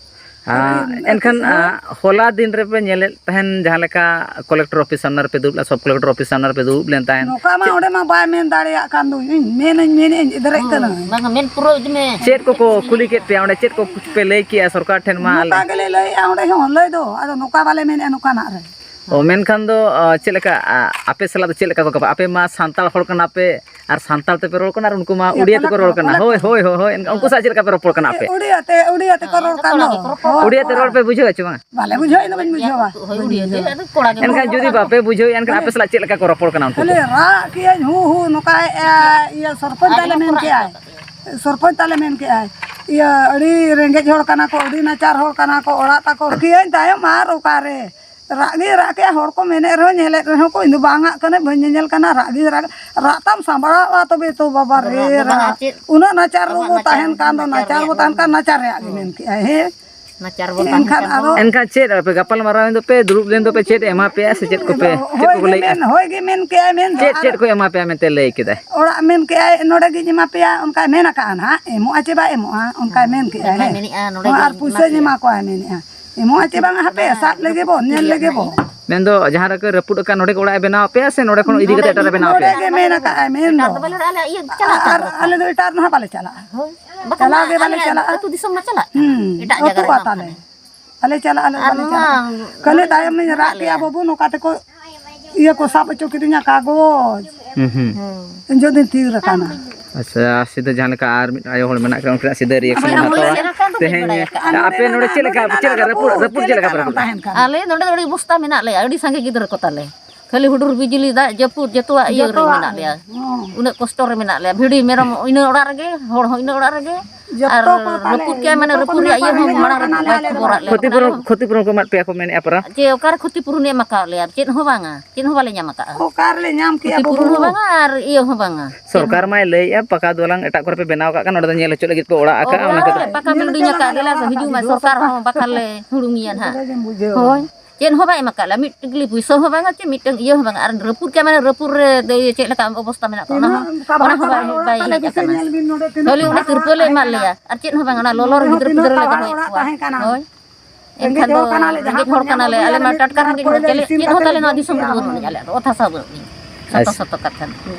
ᱟᱸ, ᱱᱩᱠᱤᱱ ᱮᱱᱠᱷᱟᱱ, ᱟᱹᱛᱩ ᱟᱸ, ᱦᱚᱞᱟ ᱫᱤᱱ ᱨᱮᱯᱮ ᱧᱮᱞᱮᱫ ᱛᱟᱦᱮᱱ ᱡᱟᱦᱟᱸ ᱞᱮᱠᱟ ᱠᱚᱞᱮᱠᱴᱚᱨ ᱚᱯᱷᱤᱥ ᱥᱟᱢᱱᱟ ᱨᱮᱯᱮ ᱫᱩᱲᱩᱵ ᱞᱮᱱᱟ, ᱥᱚᱵ ᱠᱚᱞᱮᱠᱴᱚᱨ ᱚᱯᱷᱤᱥ ᱥᱟᱢᱱᱟ ᱨᱮᱯᱮ ᱫᱩᱲᱩᱵ ᱞᱮᱱ ᱛᱟᱦᱮᱱ᱾ ᱱᱚᱝᱠᱟ ᱢᱟ ᱪᱮᱫ ᱚᱸᱰᱮ ᱢᱟ ᱵᱟᱭ ᱢᱮᱱ ᱫᱟᱲᱮᱭᱟᱜ ᱠᱟᱱ ᱫᱚ, ᱤᱧ ᱢᱮᱱᱟᱹᱧ, ᱢᱮᱱᱮᱫ ᱟᱹᱧ, ᱮᱫᱨᱮᱜ ᱦᱳᱭ, ᱠᱟᱹᱱᱟᱹᱧ᱾ ᱵᱟᱝᱟ, ᱢᱮᱱ ᱯᱩᱨᱟᱹᱣ ᱤᱫᱤ ᱢᱮ᱾ ᱪᱮᱫ ᱠᱚᱠᱚ ᱠᱩᱞᱤ ᱠᱮᱫ ᱯᱮᱭᱟ ᱚᱸᱰᱮ? ᱪᱮᱫ ᱠᱚ ᱯᱮ ᱞᱟᱹᱭ ᱠᱮᱜᱼᱟ ᱥᱚᱨᱠᱟᱨ ᱴᱷᱮᱱ? ᱢᱟ ᱱᱚᱝᱠᱟ ᱟᱞᱮ ᱜᱮᱞᱮ ᱞᱟᱹᱭᱮᱫᱼᱟ ᱚᱸᱰᱮ ᱦᱚᱸ, ᱞᱟᱹᱭ ᱫᱚ, ᱟᱫᱚ ᱱᱚᱝᱠᱟ ᱵᱟᱞᱮ ᱢᱮᱱᱮᱫᱼᱟ ᱱᱚᱝᱠᱟᱱᱟᱜ ᱨᱮ᱾ ᱚ, ᱢᱮᱱᱠᱷᱟᱱ ᱫᱚ, ᱟ, ᱪᱮᱫ ᱞᱮᱠᱟ, ᱟ, ᱟᱯᱮ ᱥᱟᱞᱟᱜ ᱫᱚ ᱪᱮᱫ ᱞᱮᱠᱟ ᱠᱚ ᱠᱟᱯᱟ-, ᱟᱯᱮ ᱢᱟ ᱥᱟᱱᱛᱟᱲ ᱦᱚᱲ ᱠᱟᱱᱟ ᱯᱮ, ᱟᱨ ᱥᱟᱱᱛᱟᱲ ᱛᱮᱯᱮ ᱨᱚᱲ ᱠᱟᱱᱟ ᱟᱨ ᱩᱱᱠᱩ ᱢᱟ ᱩᱲᱤᱭᱟ ᱛᱮᱠᱚ ᱨᱚᱲ ᱠᱟᱱᱟ᱾ ᱦᱳᱭ, ᱦᱳᱭ, ᱦᱳᱭ, ᱦᱳᱭ, ᱮᱱᱠᱷᱟᱱ ᱩᱱᱠᱩ ᱥᱟᱶ ᱪᱮᱫ ᱞᱮᱠᱟ ᱯᱮ ᱨᱚᱯᱚᱲ ᱠᱟᱱᱟ ᱟᱯᱮ? ᱩᱲᱤᱭᱟ ᱛᱮ, ᱩᱲᱤᱭᱟ ᱛᱮᱠᱚ ᱨᱚᱲ ᱠᱟᱱ ᱫᱚ᱾ ᱦᱳᱭ, ᱩᱲᱤᱭᱟ ᱛᱮ ᱨᱚᱲ ᱯᱮ ᱵᱩᱡᱷᱟᱹᱣᱟ ᱪᱮ ᱵᱟᱝ? ᱵᱟᱞᱮ ᱵᱩᱡᱷᱟᱹᱣᱟ, ᱤᱧ ᱫᱚ ᱵᱟᱹᱧ ᱵᱩᱡᱷᱟᱹᱣᱟ᱾ ᱦᱳᱭ, ᱩᱲᱤᱭᱟ ᱛᱮ, ᱟᱫᱚ ᱠᱚᱲᱟ ᱜᱮ ᱮᱱᱠᱷᱟᱱ ᱠᱚ ᱡᱩᱫᱤ ᱨᱚᱲ ᱵᱟᱯᱮ ᱵᱩᱡᱷᱟᱹᱣᱮᱫᱼᱟ, ᱮᱱᱠᱷᱟᱱ ᱟᱯᱮ ᱥᱟᱞᱟᱜ ᱪᱮᱫ ᱞᱮᱠᱟ ᱠᱚ ᱨᱚᱯᱚᱲ ᱠᱟᱱᱟ ᱩᱱᱠᱩ ᱠᱚ? ᱠᱷᱟᱹᱞᱤ ᱨᱟᱜ ᱠᱮᱜᱼᱟᱹᱧ, ᱦᱩ, ᱦᱩ, ᱱᱚᱝᱠᱟᱭᱮᱫᱼᱟ, ᱤᱭᱟᱹ, ᱥᱚᱨᱯᱚᱧᱪ ᱛᱟᱞᱮ ᱢᱮᱱ ᱠᱮᱜᱼᱟᱭ᱾ ᱥᱚᱨᱯᱚᱧᱪ ᱛᱟᱞᱮ ᱢᱮᱱ ᱠᱮᱜᱼᱟᱭ, ᱤᱭᱟᱹ, ᱟᱹᱰᱤ ᱨᱮᱸᱜᱮᱡ ᱦᱚᱲ ᱠᱟᱱᱟ ᱠᱚ, ᱟᱹᱰᱤ ᱱᱟᱪᱟᱨ ᱦᱚᱲ ᱠᱟᱱᱟ ᱠᱚ, ᱚᱲᱟᱜ ᱛᱟᱠᱚ ᱠᱤᱭᱟᱹᱧ ᱛᱟᱭᱚᱢ ᱟᱨ ᱚᱠᱟᱨᱮ? ᱨᱟᱜ ᱜᱮ ᱨᱟᱜ ᱠᱮᱜᱼᱟ, ᱦᱚᱲ ᱠᱚ ᱢᱮᱱᱮᱫ ᱨᱮᱦᱚᱸ, ᱧᱮᱞᱮᱫ ᱨᱮᱦᱚᱸ ᱠᱚ, ᱤᱧ ᱫᱚ ᱵᱟᱝ ᱟᱜ ᱠᱟᱹᱱᱟᱹᱧ, ᱵᱟᱹᱧ ᱧᱮᱧᱮᱞ ᱠᱟᱱᱟ, ᱨᱟᱜ ᱜᱮ ᱨᱟᱜ, ᱨᱟᱜ ᱛᱟᱢ ᱥᱟᱸᱵᱲᱟᱣᱟ ᱛᱚᱵᱮ ᱛᱚ ᱵᱟᱵᱟ ᱨᱮ ᱨᱟᱜ ᱫᱚ ᱵᱟᱝᱟ, ᱨᱟᱜ᱾ ᱪᱮᱫ ᱩᱱᱟᱹᱜ ᱱᱟᱪᱟᱨ ᱟᱵᱚᱣᱟᱜ ᱵᱟᱹᱵᱩ ᱱᱟᱪᱟᱨ, ᱛᱟᱦᱮᱱ ᱠᱟᱱ ᱫᱚ, ᱱᱟᱪᱟᱨ ᱱᱟᱪᱟᱨ ᱵᱚ ᱨᱮᱭᱟᱜ ᱛᱟᱦᱮᱱ ᱠᱟᱱ, ᱱᱟᱪᱟᱨ ᱨᱮᱭᱟᱜ ᱜᱮ ᱢᱮᱱ ᱠᱮᱜᱼᱟᱭ, ᱦᱮᱸ᱾ ᱱᱟᱪᱟᱨ ᱵᱚ ᱛᱟᱦᱮᱱ ᱮᱱᱠᱷᱟᱱ ᱠᱷᱟᱱ ᱟᱫᱚ ᱫᱚ᱾ ᱮᱱᱠᱷᱟᱱ ᱪᱮᱫ ᱟᱯᱮ ᱜᱟᱯᱟᱞ ᱢᱟᱨᱟᱣ ᱮᱱ ᱫᱚᱯᱮ, ᱫᱩᱲᱩᱵ ᱞᱮᱱ ᱫᱚᱯᱮ, ᱪᱮᱫ ᱮᱢᱟ ᱯᱮᱭᱟ ᱥᱮ ᱪᱮᱫ ᱠᱚᱯᱮ, ᱪᱮᱫ ᱦᱳᱭ ᱠᱚᱠᱚ ᱜᱮ ᱞᱟᱹᱭᱮᱜᱼᱟ? ᱢᱮᱱ, ᱦᱳᱭ ᱜᱮ ᱢᱮᱱ ᱠᱮᱜᱼᱟᱭ, ᱢᱮᱱ ᱫᱚ ᱪᱮᱫ, ᱟᱨ ᱪᱮᱫ ᱠᱚ ᱮᱢᱟ ᱯᱮᱭᱟ ᱢᱮᱱᱛᱮ ᱞᱟᱹᱭ ᱠᱮᱫᱟᱭ? ᱚᱲᱟᱜ ᱢᱮᱱ ᱠᱮᱜᱼᱟᱭ, ᱱᱚᱰᱮ ᱜᱤᱧ ᱮᱢᱟ ᱯᱮᱭᱟ, ᱚᱱᱠᱟᱭ ᱢᱮᱱ ᱟᱠᱟᱜᱼᱟ ᱱᱟᱦᱟᱜ, ᱮᱢᱚᱜᱼᱟ ᱪᱮ ᱵᱟᱭ ᱮᱢᱚᱜᱼᱟ, ᱚᱱᱠᱟᱭ ᱢᱮᱱ ᱠᱮᱜᱼᱟᱭ, ᱚᱱᱠᱟᱭ ᱦᱮᱸ᱾ ᱢᱮᱱᱮᱜᱼᱟ, ᱱᱚᱰᱮ ᱦᱚᱸ, ᱟᱨ ᱜᱤᱧ ᱮᱢᱟ ᱯᱩᱭᱥᱟᱹᱧ ᱯᱮᱭᱟ᱾ ᱮᱢᱟ ᱠᱚᱣᱟ ᱢᱮᱱᱮᱜᱼᱟ, ᱮᱢᱚᱜᱼᱟ ᱪᱮ ᱵᱟᱝ, ᱦᱟᱯᱮ ᱥᱟᱵ ᱞᱮᱜᱮ ᱵᱚ, ᱧᱮᱞ ᱞᱮᱜᱮ ᱵᱚ᱾ ᱢᱮᱱᱫᱚ ᱡᱟᱦᱟᱸ ᱨᱮᱠᱚ ᱨᱟᱹᱯᱩᱫ ᱟᱠᱟᱱ, ᱱᱚᱰᱮ ᱜᱮ ᱚᱲᱟᱜ ᱮ ᱵᱮᱱᱟᱣ ᱟᱯᱮᱭᱟ ᱥᱮ ᱱᱚᱰᱮ ᱠᱷᱚᱱ ᱤᱫᱤ ᱠᱟᱛᱮ ᱮᱴᱟᱜ ᱨᱮ ᱵᱮᱱᱟᱣ ᱱᱚᱰᱮ ᱟᱯᱮᱭᱟ? ᱜᱮ ᱢᱮᱱ ᱟᱠᱟᱜᱼᱟᱭ, ᱢᱮᱱ ᱮᱴᱟᱜ ᱫᱚ᱾ ᱫᱚ ᱵᱟᱞᱮ ᱚᱲᱟᱜ ᱟᱞᱮ, ᱟᱨ ᱟᱞᱮ ᱫᱚ ᱮᱴᱟᱜ ᱨᱮ ᱱᱟᱦᱟᱜ ᱵᱟᱞᱮ ᱪᱟᱞᱟᱜᱼᱟ᱾ ᱦᱳᱭ᱾ ᱵᱟᱠᱷᱟᱱ ᱪᱟᱞᱟᱣ ᱢᱟ ᱜᱮ ᱵᱟᱞᱮ ᱟᱞᱮ ᱪᱟᱞᱟᱜᱼᱟ᱾ ᱟᱹᱛᱩ ᱫᱤᱥᱚᱢ ᱢᱟ ᱪᱟᱞᱟᱜ ᱠᱟᱱᱟ᱾ ᱦᱩᱸ, ᱮᱴᱟᱜ ᱟᱹᱛᱩ ᱡᱟᱭᱜᱟ ᱨᱮ ᱠᱚ ᱵᱟᱝ ᱛᱟᱞᱮ᱾ ᱠᱟᱱᱟ᱾ ᱟᱞᱮ ᱪᱟᱞᱟᱜ ᱟᱞᱮ ᱟᱨ ᱵᱟᱞᱮ ᱱᱚᱣᱟ ᱪᱟᱞᱟᱜᱼᱟ᱾ ᱠᱷᱟᱹᱞᱤ ᱫᱟᱭᱟ ᱢᱟᱹᱭ ᱨᱟᱜ ᱠᱮᱜᱼᱟ, ᱵᱟᱹᱵᱩ, ᱱᱚᱝᱠᱟ ᱛᱮᱠᱚ ᱤᱭᱟᱹ ᱠᱚ ᱥᱟᱵ ᱦᱚᱪᱚ ᱠᱤᱫᱤᱧᱟ ᱠᱟᱜᱚᱡᱽ᱾ ᱦᱩᱸ, ᱦᱩᱸ᱾ ᱦᱩᱸ᱾ ᱤᱧ ᱡᱚᱫᱤᱧ ᱛᱷᱤᱨ ᱟᱠᱟᱱᱟ᱾ ᱟᱪᱪᱷᱟ, ᱥᱤᱫᱷᱟᱹ ᱡᱟᱦᱟᱸ ᱞᱮᱠᱟ ᱟᱨ ᱢᱤᱫ ᱟᱭᱳ ᱦᱚᱲ ᱢᱮᱱᱟᱜ ᱠᱤᱱᱟ, ᱩᱱᱠᱤᱱᱟᱜ ᱥᱤᱫᱷᱟᱹ reaction ᱵᱚᱱ ᱦᱟᱛᱟᱣᱟ᱾ ᱛᱮᱦᱮᱧ ᱟᱯᱮ ᱱᱚᱰᱮ ᱪᱮᱫ ᱞᱮᱠᱟ, ᱪᱮᱫ ᱞᱮᱠᱟ ᱨᱟᱹᱯᱩᱫ, ᱨᱟᱹᱯᱩᱫ ᱪᱮᱫ ᱞᱮᱠᱟ ᱯᱮ ᱨᱟᱹᱯᱩᱫ? ᱟᱞᱮ ᱱᱚᱰᱮ ᱫᱚ ᱟᱹᱰᱤ ᱵᱚᱥᱛᱟ ᱢᱮᱱᱟᱜ ᱞᱮᱭᱟ, ᱟᱹᱰᱤ ᱥᱟᱸᱜᱮ ᱜᱤᱫᱽᱨᱟᱹ ᱠᱚ ᱛᱟᱞᱮ᱾ ᱠᱷᱟᱹᱞᱤ ᱦᱩᱰᱩᱨ ᱵᱤᱡᱽᱞᱤ, ᱫᱟᱜ ᱡᱟᱹᱯᱩᱫ, ᱡᱚᱛᱚᱣᱟᱜ ᱤᱭᱟᱹ ᱨᱮ ᱡᱚᱛᱚᱣᱟᱜ ᱢᱮᱱᱟᱜ ᱞᱮᱭᱟ᱾ ᱦᱚᱸ᱾ ᱩᱱᱟᱹᱜ ᱠᱚᱥᱴᱚ ᱨᱮ ᱢᱮᱱᱟᱜ ᱞᱮᱭᱟ᱾ ᱵᱷᱤᱲᱤ ᱢᱮᱨᱚᱢ ᱤᱱᱟᱹ ᱚᱲᱟᱜ ᱨᱮᱜᱮ, ᱦᱚᱲ ᱦᱚᱸ ᱤᱱᱟᱹ ᱚᱲᱟᱜ ᱨᱮᱜᱮ᱾ ᱟᱨ ᱡᱚᱛᱚ ᱠᱚ ᱛᱟᱞᱮ, ᱨᱟᱹᱯᱩᱫ ᱠᱮᱜᱼᱟ, ᱢᱟᱱᱮ ᱡᱚᱛᱚ ᱨᱟᱹᱯᱩᱫ ᱠᱷᱚᱱᱟᱜ ᱨᱮᱭᱟᱜ ᱤᱭᱟᱹ ᱯᱟᱭᱦᱟ ᱦᱚᱸ ᱧᱟᱢ ᱢᱟᱲᱟᱝ ᱨᱮ ᱠᱟᱱᱟ ᱞᱮ ᱵᱟᱭ ᱟᱞᱮ ᱫᱚ᱾ ᱠᱷᱚᱵᱚᱨᱟᱜ ᱞᱮᱭᱟ᱾ ᱠᱷᱚᱛᱤᱯᱩᱨᱚᱱ, ᱠᱷᱚᱛᱤᱯᱩᱨᱚᱱ ᱠᱚ ᱮᱢᱟᱫ ᱯᱮᱭᱟ ᱠᱚ ᱢᱮᱱᱮᱫᱼᱟ ᱯᱟᱨᱟ? ᱡᱮ ᱚᱠᱟᱨᱮ ᱠᱷᱚᱛᱤᱯᱩᱨᱚᱱᱮ ᱮᱢ ᱟᱠᱟᱫ ᱞᱮᱭᱟ? ᱪᱮᱫ ᱦᱚᱸ ᱵᱟᱝᱟ, ᱪᱮᱫ ᱦᱚᱸ ᱵᱟᱞᱮ ᱧᱟᱢ ᱟᱠᱟᱫᱼᱟ᱾ ᱚᱠᱟ ᱨᱮᱞᱮ ᱧᱟᱢ ᱠᱮᱜᱼᱟ ᱠᱷᱚᱛᱤᱯᱩᱨᱚᱱ ᱵᱟᱹᱵᱩ? ᱦᱚᱸ ᱵᱟᱝᱟ ᱟᱨ ᱤᱭᱟᱹ ᱦᱚᱸ ᱵᱟᱝᱟ᱾ ᱪᱮᱫ ᱥᱚᱨᱠᱟᱨ ᱦᱚᱸ᱾ ᱢᱟᱭ ᱞᱟᱹᱭᱮᱫᱼᱟ, ᱯᱟᱠᱟ ᱫᱚᱞᱟᱝ ᱮᱴᱟᱜ ᱠᱚᱨᱮ ᱯᱮ ᱵᱮᱱᱟᱣ ᱟᱠᱟᱫ ᱠᱟᱱ, ᱱᱚᱸᱰᱮ ᱫᱚ ᱧᱮᱞ ᱦᱚᱪᱚ ᱞᱟᱹᱜᱤᱫ ᱯᱮ ᱚᱲᱟᱜ ᱟᱠᱟᱫᱼᱟ, ᱚᱠᱟ ᱚᱱᱟ ᱨᱮ ᱠᱷᱟᱹᱛᱤᱨ᱾ ᱯᱟᱠᱟ building ᱟᱠᱟᱫ ᱜᱮᱞᱟ ᱦᱤᱡᱩᱜ ᱢᱟ, ᱥᱚᱨᱠᱟᱨ ᱦᱚᱸ ᱵᱟᱠᱷᱟᱱ ᱞᱮ ᱦᱩᱲᱩᱝ ᱜᱮᱭᱟ ᱱᱟᱦᱟᱜ᱾ ᱦᱳᱭ᱾ ᱪᱮᱫ ᱦᱚᱸ ᱵᱟᱭ ᱮᱢ ᱟᱠᱟᱫ ᱞᱮᱭᱟ, ᱢᱤᱫ ᱴᱤᱠᱞᱤ ᱯᱩᱭᱥᱟᱹ ᱦᱚᱸ ᱵᱟᱝᱟ, ᱪᱮ ᱢᱤᱫᱴᱟᱝ ᱤᱭᱟᱹ ᱦᱚᱸ ᱵᱟᱝᱟ᱾ ᱟᱨ ᱨᱟᱹᱯᱩᱫ ᱠᱮᱫ ᱢᱟᱱᱮ ᱨᱟᱹᱯᱩᱫ ᱨᱮ ᱫᱚ ᱤᱭᱟᱹ ᱪᱮᱫ ᱞᱮᱠᱟ ᱚᱵᱚᱥᱛᱟ ᱢᱮᱱᱟᱜ ᱠᱚᱣᱟ, ᱚᱱᱟ ᱦᱚᱸ, ᱚᱱᱟ ᱦᱚᱸ ᱵᱟᱭ, ᱵᱟᱭ ᱦᱮᱡ ᱟᱠᱟᱱᱟ᱾ ᱠᱷᱟᱹᱞᱤ ᱚᱱᱟ ᱛᱤᱨᱯᱚᱞ ᱞᱮ ᱮᱢᱟᱫ ᱞᱮᱭᱟ, ᱟᱨ ᱪᱮᱫ ᱦᱚᱸ ᱵᱟᱝ, ᱚᱱᱟ ᱞᱚᱞᱚ ᱨᱮ ᱜᱤᱫᱽᱨᱟᱹ ᱯᱤᱫᱽᱨᱟᱹ ᱞᱮ ᱫᱚᱦᱚᱭᱮᱫ ᱠᱚᱣᱟ᱾ ᱦᱳᱭ᱾ ᱮᱱᱠᱷᱟᱱ ᱫᱚ ᱨᱮᱸᱜᱮᱡ ᱦᱚᱲ ᱠᱟᱱᱟᱞᱮ, ᱟᱞᱮ ᱢᱟ ᱴᱟᱴᱠᱟ ᱨᱮᱸᱜᱮᱡ ᱦᱚᱲ, ᱪᱮᱫ, ᱪᱮᱫ ᱦᱚᱸ ᱛᱟᱞᱮ ᱱᱚᱣᱟ ᱫᱤᱥᱚᱢ ᱨᱮᱫᱚ ᱵᱟᱹᱱᱩᱜ ᱟᱹᱱᱤᱡ, ᱟᱞᱮᱭᱟᱜ ᱫᱚ ᱚᱛ ᱦᱟᱥᱟ ᱵᱟᱹᱱᱩᱜ ᱟᱹᱱᱤᱡ᱾ ᱥᱚᱛᱚ ᱟᱪᱪᱷᱟ᱾ ᱥᱚᱛᱚ ᱠᱟᱛᱷᱟ᱾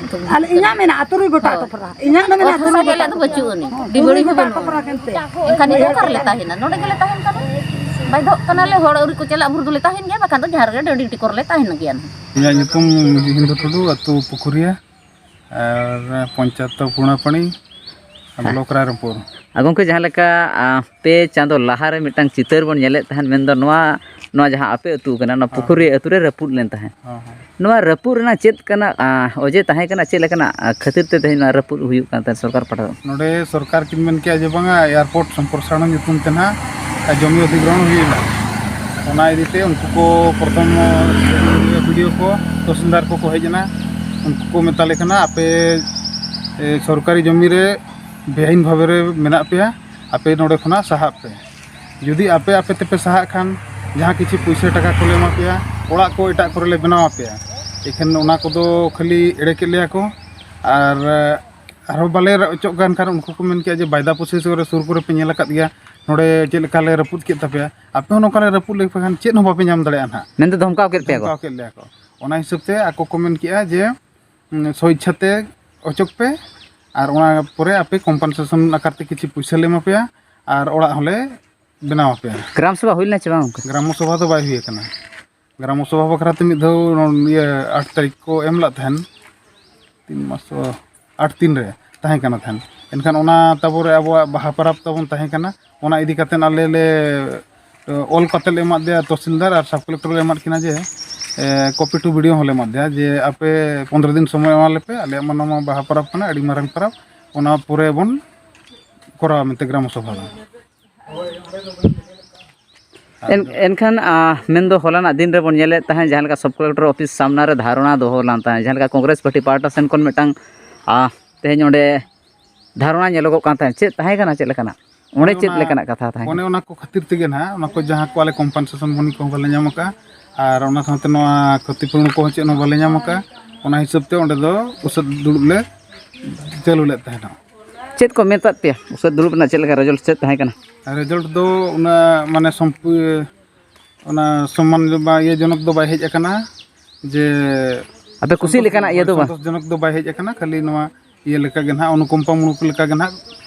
ᱟᱞᱮ ᱤᱧᱟᱹᱜ ᱢᱮᱱᱟᱜᱼᱟ, ᱛᱩᱨᱩᱭ ᱜᱚᱴᱟ ᱦᱳᱭ᱾ ᱴᱚᱯᱨᱟ᱾ ᱤᱧᱟᱹᱜ ᱫᱚ ᱚᱛ ᱢᱮᱱᱟᱜᱼᱟ, ᱦᱟᱥᱟ ᱛᱩᱨᱩᱭ ᱜᱮ ᱜᱚᱴᱟ᱾ ᱟᱞᱮᱭᱟᱜ ᱫᱚ ᱵᱟᱹᱪᱩᱜ ᱟᱹᱱᱤᱡ, ᱦᱚᱸ, ᱰᱤᱵᱟᱹᱲᱤ ᱛᱩᱨᱩᱭ ᱦᱚᱸ ᱜᱚᱴᱟ ᱵᱟᱹᱱᱩᱜ ᱴᱚᱯᱨᱟ ᱟᱹᱱᱤᱡ᱾ ᱠᱟᱱ ᱛᱮ᱾ ᱮᱱᱠᱷᱟᱱ ᱤᱧ ᱫᱚ ᱚᱠᱟ ᱨᱮᱞᱮ ᱛᱟᱦᱮᱱᱟ? ᱱᱚᱰᱮ ᱜᱮᱞᱮ ᱛᱟᱦᱮᱱ ᱠᱟᱱᱟ᱾ ᱵᱟᱫᱷᱚᱜ ᱠᱟᱱᱟᱞᱮ, ᱦᱚᱲ ᱟᱹᱣᱨᱤ ᱠᱚ ᱪᱟᱞᱟᱜ ᱵᱷᱳᱨ ᱫᱚᱞᱮ ᱛᱟᱦᱮᱱ ᱜᱮᱭᱟ, ᱵᱟᱠᱷᱟᱱ ᱫᱚ ᱡᱟᱦᱟᱸ ᱨᱮᱜᱮ ᱰᱟᱹᱰᱤ ᱴᱤᱠᱚᱨ ᱞᱮ ᱛᱟᱦᱮᱱ ᱜᱮᱭᱟ ᱱᱟᱦᱟᱜ᱾ ᱤᱧᱟᱹᱜ ᱧᱩᱛᱩᱢ ᱡᱤᱛᱮᱱᱫᱨᱚ ᱴᱩᱰᱩ, ᱟᱹᱛᱩ ᱯᱩᱠᱷᱩᱨᱤᱭᱟ᱾ ᱟᱨ ᱯᱚᱧᱪᱟᱭᱮᱛ ᱫᱚ ᱯᱩᱲᱟᱯᱟᱹᱲᱤ, ᱵᱞᱚᱠ ᱨᱟᱭᱨᱚᱝᱯᱩᱨ᱾ ᱟᱨ ᱜᱚᱢᱠᱮ, ᱡᱟᱦᱟᱸ ᱞᱮᱠᱟ, ᱟ, ᱯᱮ ᱪᱟᱸᱫᱚ ᱞᱟᱦᱟᱨᱮ ᱢᱤᱫᱴᱟᱝ ᱪᱤᱛᱟᱹᱨ ᱵᱚᱱ ᱧᱮᱞᱮᱫ ᱛᱟᱦᱮᱸᱫ, ᱢᱮᱱᱫᱚ ᱱᱚᱣᱟ, ᱱᱚᱣᱟ ᱡᱟᱦᱟᱸ ᱟᱯᱮ ᱟᱹᱛᱩ ᱠᱟᱱᱟ, ᱱᱚᱣᱟ ᱦᱮᱸ᱾ ᱯᱩᱠᱷᱩᱨᱤ ᱟᱹᱛᱩ ᱨᱮ ᱨᱟᱹᱯᱩᱫ ᱞᱮᱱ ᱛᱟᱦᱮᱸᱫ᱾ ᱦᱮᱸ, ᱦᱮᱸ᱾ ᱱᱚᱣᱟ ᱨᱟᱹᱯᱩᱫ ᱨᱮᱱᱟᱜ ᱪᱮᱫ ᱠᱟᱱᱟ, ᱟ, ᱚᱡᱮ ᱛᱟᱦᱮᱸ ᱠᱟᱱᱟ? ᱪᱮᱫ ᱞᱮᱠᱟᱱᱟᱜ, ᱟ, ᱠᱷᱟᱹᱛᱤᱨ ᱛᱮ ᱛᱮᱦᱮᱧ ᱱᱚᱣᱟ ᱨᱟᱹᱯᱩᱫ ᱦᱩᱭᱩᱜ ᱠᱟᱱ ᱛᱟᱦᱮᱸᱫ ᱥᱚᱨᱠᱟᱨ ᱯᱟᱦᱴᱟ ᱠᱷᱚᱱ? ᱱᱚᱰᱮ ᱥᱚᱨᱠᱟᱨ ᱠᱤᱱ ᱢᱮᱱ ᱠᱮᱜᱼᱟ ᱡᱮ ᱵᱟᱝᱟ, ᱮᱭᱟᱨᱯᱳᱨᱴ ᱥᱚᱢᱯᱨᱚᱥᱟᱨᱚᱱ ᱧᱩᱛᱩᱢ ᱛᱮ ᱱᱟᱦᱟᱜ ᱡᱚᱢᱤ ᱚᱫᱷᱤᱜᱨᱚᱦᱚᱱ ᱦᱩᱭᱮᱱᱟ᱾ ᱚᱱᱟ ᱤᱫᱤᱛᱮ ᱩᱱᱠᱩ ᱠᱚ ᱯᱨᱚᱛᱷᱚᱢ ᱵᱤ ᱰᱤ ᱳ ᱠᱚ, ᱛᱚᱦᱥᱤᱞᱫᱟᱨ ᱠᱚᱠᱚ ᱦᱮᱡ ᱮᱱᱟ᱾ ᱩᱱᱠᱩ ᱠᱚ ᱢᱮᱛᱟᱞᱮ ᱠᱟᱱᱟ, "ᱟᱯᱮ, ᱮ, ᱥᱚᱨᱠᱟᱨᱤ ᱡᱚᱢᱤ ᱨᱮ ᱵᱮᱟᱭᱤᱱ ᱵᱷᱟᱵᱮ ᱨᱮ ᱢᱮᱱᱟᱜ ᱯᱮᱭᱟ, ᱟᱯᱮ ᱱᱚᱰᱮ ᱠᱷᱚᱱᱟᱜ ᱥᱟᱦᱟᱜ ᱯᱮ᱾ ᱡᱩᱫᱤ ᱟᱯᱮ, ᱟᱯᱮ ᱛᱮᱯᱮ ᱥᱟᱦᱟᱜ ᱠᱷᱟᱱ, ᱡᱟᱦᱟᱸ ᱠᱤᱪᱷᱩ ᱯᱩᱭᱥᱟᱹ ᱴᱟᱠᱟ ᱠᱚᱞᱮ ᱮᱢᱟ ᱯᱮᱭᱟ, ᱚᱲᱟᱜ ᱠᱚ ᱮᱴᱟᱜ ᱠᱚᱨᱮ ᱞᱮ ᱵᱮᱱᱟᱣ ᱟᱯᱮᱭᱟ᱾" ᱮᱠᱷᱟᱱ ᱚᱱᱟ ᱠᱚᱫᱚ ᱠᱷᱟᱹᱞᱤ ᱮᱲᱮ ᱠᱮᱫ ᱞᱮᱭᱟ ᱠᱚ᱾ ᱟᱨ ᱟᱨᱦᱚᱸ ᱵᱟᱞᱮ ᱚᱪᱚᱜ ᱠᱟᱱ ᱠᱷᱟᱱ, ᱩᱱᱠᱩ ᱠᱚ ᱢᱮᱱ ᱠᱮᱜᱼᱟ ᱡᱮ, "ᱵᱟᱭᱫᱟ ᱯᱩᱥᱤ ᱥᱩᱨ ᱨᱮ, ᱥᱩᱨ ᱠᱚᱨᱮ ᱯᱮ ᱧᱮᱞ ᱟᱠᱟᱫ ᱜᱮᱭᱟ, ᱱᱚᱰᱮ ᱪᱮᱫ ᱞᱮᱠᱟ ᱞᱮ ᱨᱟᱹᱯᱩᱫ ᱠᱮᱫ ᱛᱟᱯᱮᱭᱟ, ᱟᱯᱮ ᱦᱚᱸ ᱱᱚᱝᱠᱟ ᱞᱮ ᱨᱟᱹᱯᱩᱫ ᱞᱮᱯᱮ ᱠᱷᱟᱱ ᱪᱮᱫ ᱦᱚᱸ ᱵᱟᱯᱮ ᱧᱟᱢ ᱫᱟᱲᱮᱭᱟᱜᱼᱟ ᱱᱟᱦᱟᱜ᱾" ᱢᱮᱱᱛᱮ ᱫᱷᱚᱢᱠᱟᱣ ᱠᱮᱫ ᱯᱮᱭᱟ ᱠᱚ? ᱫᱷᱚᱢᱠᱟᱣ ᱠᱮᱫ ᱞᱮᱭᱟ ᱠᱚ᱾ ᱚᱱᱟ ᱦᱤᱥᱟᱹᱵ ᱛᱮ ᱟᱠᱚ ᱠᱚ ᱢᱮᱱ ᱠᱮᱜᱼᱟ ᱡᱮ, ᱩᱸ, ᱥᱚᱭᱤᱪᱪᱷᱟ ᱛᱮ ᱚᱪᱚᱜ ᱯᱮ, ᱟᱨ ᱚᱱᱟ ᱯᱚᱨᱮ ᱟᱯᱮ ᱠᱚᱢᱯᱟᱱᱥᱮᱥᱚᱱ ᱟᱠᱟᱨ ᱛᱮ ᱠᱤᱪᱷᱩ ᱯᱩᱭᱥᱟᱹ ᱞᱮ ᱮᱢᱟ ᱯᱮᱭᱟ, ᱟᱨ ᱚᱲᱟᱜ ᱦᱚᱸᱞᱮ ᱵᱮᱱᱟᱣ ᱟᱯᱮᱭᱟ᱾ ᱜᱨᱟᱢ ᱥᱚᱵᱷᱟ ᱦᱩᱭ ᱞᱮᱱᱟ ᱪᱮ ᱵᱟᱝ ᱜᱚᱢᱠᱮ? ᱜᱨᱟᱢ ᱥᱚᱵᱷᱟ ᱫᱚ ᱵᱟᱭ ᱦᱩᱭ ᱟᱠᱟᱱᱟ᱾ ᱜᱨᱟᱢ ᱥᱚᱵᱷᱟ ᱵᱟᱠᱷᱨᱟ ᱛᱮ ᱢᱤᱫ ᱫᱷᱟᱣ ᱱᱚ-, ᱤᱭᱟᱹ, ᱟᱴ ᱛᱟᱹᱨᱤᱠᱷ ᱠᱚ ᱮᱢ ᱞᱮᱫ ᱛᱟᱦᱮᱱ, ᱛᱤᱱ ᱢᱟᱥ, ᱚ, ᱟᱴ ᱛᱤᱱ ᱨᱮ ᱛᱟᱦᱮᱸ ᱠᱟᱱᱟ ᱛᱟᱦᱮᱱ᱾ ᱮᱱᱠᱷᱟᱱ ᱚᱱᱟ ᱛᱟᱯᱚᱨᱮ ᱟᱵᱚᱣᱟᱜ ᱵᱟᱦᱟ ᱯᱚᱨᱚᱵᱽ ᱛᱟᱵᱚᱱ ᱛᱟᱦᱮᱸ ᱠᱟᱱᱟ, ᱚᱱᱟ ᱤᱫᱤ ᱠᱟᱛᱮᱫ ᱟᱞᱮ ᱞᱮ, ᱮ, ᱚᱞ ᱠᱟᱛᱮᱫ ᱞᱮ ᱮᱢᱟᱫ ᱫᱮᱭᱟ, ᱛᱚᱦᱥᱤᱞᱫᱟᱨ ᱟᱨ ᱥᱟᱵ ᱠᱚᱞᱮᱠᱴᱚᱨ ᱞᱮ ᱮᱢᱟᱫ ᱠᱤᱱᱟ ᱡᱮ, ᱮ, ᱠᱚᱯᱤ ᱴᱩ ᱵᱤ ᱰᱤ ᱳ ᱦᱚᱸᱞᱮ ᱮᱢᱟᱫ ᱫᱮᱭᱟ ᱡᱮ, "ᱟᱯᱮ ᱯᱚᱱᱫᱽᱨᱚ ᱫᱤᱱ ᱥᱚᱢᱚᱭ ᱮᱢᱟ ᱞᱮᱯᱮ, ᱟᱞᱮᱭᱟᱜ ᱢᱟ ᱱᱚᱣᱟ ᱢᱟ ᱵᱟᱦᱟ ᱯᱚᱨᱚᱵᱽ ᱠᱟᱱᱟ, ᱟᱹᱰᱤ ᱢᱟᱨᱟᱝ ᱯᱚᱨᱚᱵᱽ, ᱚᱱᱟ ᱯᱚᱨᱮ ᱵᱚᱱ ᱠᱚᱨᱟᱣᱟ" ᱢᱮᱱᱛᱮ ᱜᱨᱟᱢ ᱥᱚᱵᱷᱟ ᱫᱚ᱾ ᱮᱱ-, ᱮᱱᱠᱷᱟᱱ, ᱟ, ᱢᱮᱱᱫᱚ ᱦᱚᱞᱟᱱᱟᱜ ᱫᱤᱱ ᱨᱮᱵᱚᱱ ᱧᱮᱞᱮᱫ ᱛᱟᱦᱮᱸᱫ, ᱡᱟᱦᱟᱸ ᱞᱮᱠᱟ ᱥᱟᱵ ᱠᱚᱞᱮᱠᱴᱚᱨ ᱚᱯᱷᱤᱥ ᱥᱟᱢᱱᱟ ᱨᱮ ᱫᱷᱟᱨᱚᱱᱟ ᱫᱚᱦᱚ ᱞᱮᱱ ᱛᱟᱦᱮᱸᱫ, ᱡᱟᱦᱟᱸ ᱞᱮᱠᱟ ᱠᱚᱝᱜᱨᱮᱥ ᱯᱟᱨᱴᱤ ᱯᱟᱦᱴᱟ ᱥᱮᱱ ᱠᱷᱚᱱ ᱢᱤᱫᱴᱟᱝ, ᱟ, ᱛᱮᱦᱮᱧ ᱚᱸᱰᱮ ᱫᱷᱟᱨᱚᱱᱟ ᱧᱮᱞᱚᱜᱚᱜ ᱠᱟᱱ ᱛᱟᱦᱮᱸᱫ, ᱪᱮᱫ ᱛᱟᱦᱮᱸ ᱠᱟᱱᱟ, ᱪᱮᱫ ᱞᱮᱠᱟᱱᱟᱜ? ᱚᱸᱰᱮ ᱚᱱᱮ ᱪᱮᱫ ᱚᱱᱟ, ᱞᱮᱠᱟᱱᱟᱜ ᱠᱟᱛᱷᱟ ᱛᱟᱦᱮᱸ ᱚᱱᱮ ᱠᱟᱱᱟ? ᱚᱱᱟ ᱠᱚ ᱠᱷᱟᱹᱛᱤᱨ ᱛᱮᱜᱮ ᱱᱟᱦᱟᱜ, ᱚᱱᱟ ᱠᱚ ᱡᱟᱦᱟᱸ ᱠᱚ ᱟᱞᱮ ᱠᱚᱢᱯᱟᱱᱥᱮᱥᱚᱱ ᱢᱟᱹᱱᱤ ᱠᱚᱦᱚᱸ ᱵᱟᱞᱮ ᱧᱟᱢ ᱟᱠᱟᱫᱼᱟ, ᱟᱨ ᱚᱱᱟ ᱥᱟᱶᱛᱮ ᱱᱚᱣᱟ ᱠᱷᱚᱛᱤ ᱯᱩᱨᱚᱱ ᱠᱚᱦᱚᱸ ᱪᱮᱫ ᱦᱚᱸ ᱵᱟᱞᱮ ᱧᱟᱢ ᱟᱠᱟᱫᱼᱟ, ᱚᱱᱟ ᱦᱤᱥᱟᱹᱵ ᱛᱮ ᱚᱸᱰᱮ ᱫᱚ ᱩᱥᱟᱹᱫ ᱫᱩᱲᱩᱵ ᱞᱮ ᱪᱟᱹᱞᱩ ᱞᱮᱫ ᱛᱟᱦᱮᱱᱟ᱾ ᱪᱮᱫ ᱠᱚ ᱢᱮᱛᱟᱫ ᱯᱮᱭᱟ? ᱩᱥᱟᱹᱫ ᱫᱩᱲᱩᱵ ᱨᱮᱱᱟᱜ ᱪᱮᱫ ᱞᱮᱠᱟ ᱨᱮᱡᱟᱞᱴ ᱪᱮᱫ ᱛᱟᱦᱮᱸ ᱠᱟᱱᱟ? ᱨᱮᱡᱟᱞᱴ ᱫᱚ ᱩᱱᱟᱹᱜ, ᱢᱟᱱᱮ, ᱥᱚᱢᱯᱩ-, ᱚᱱᱟ ᱥᱚᱢᱢᱟᱱ ᱵᱟ-, ᱤᱭᱟᱹ ᱡᱚᱱᱚᱠ ᱫᱚ ᱵᱟᱭ ᱦᱮᱡ ᱟᱠᱟᱱᱟ, ᱡᱮ ᱟᱯᱮ ᱠᱩᱥᱤ ᱥᱚᱱᱛᱳᱥ-, ᱞᱮᱠᱟᱱᱟᱜ ᱤᱭᱟᱹ ᱫᱚ ᱵᱟᱝ? ᱥᱚᱱᱛᱳᱥ ᱡᱚᱱᱚᱠ ᱫᱚ ᱵᱟᱭ ᱦᱮᱡ ᱟᱠᱟᱱᱟ, ᱠᱷᱟᱹᱞᱤ ᱱᱚᱣᱟ ᱤᱭᱟᱹ ᱞᱮᱠᱟ ᱜᱮ ᱱᱟᱦᱟᱜ, ᱚᱱᱩᱠᱚᱢᱯᱟ ᱢᱩᱞᱚᱠ ᱞᱮᱠᱟ ᱜᱮ ᱱᱟᱦᱟᱜ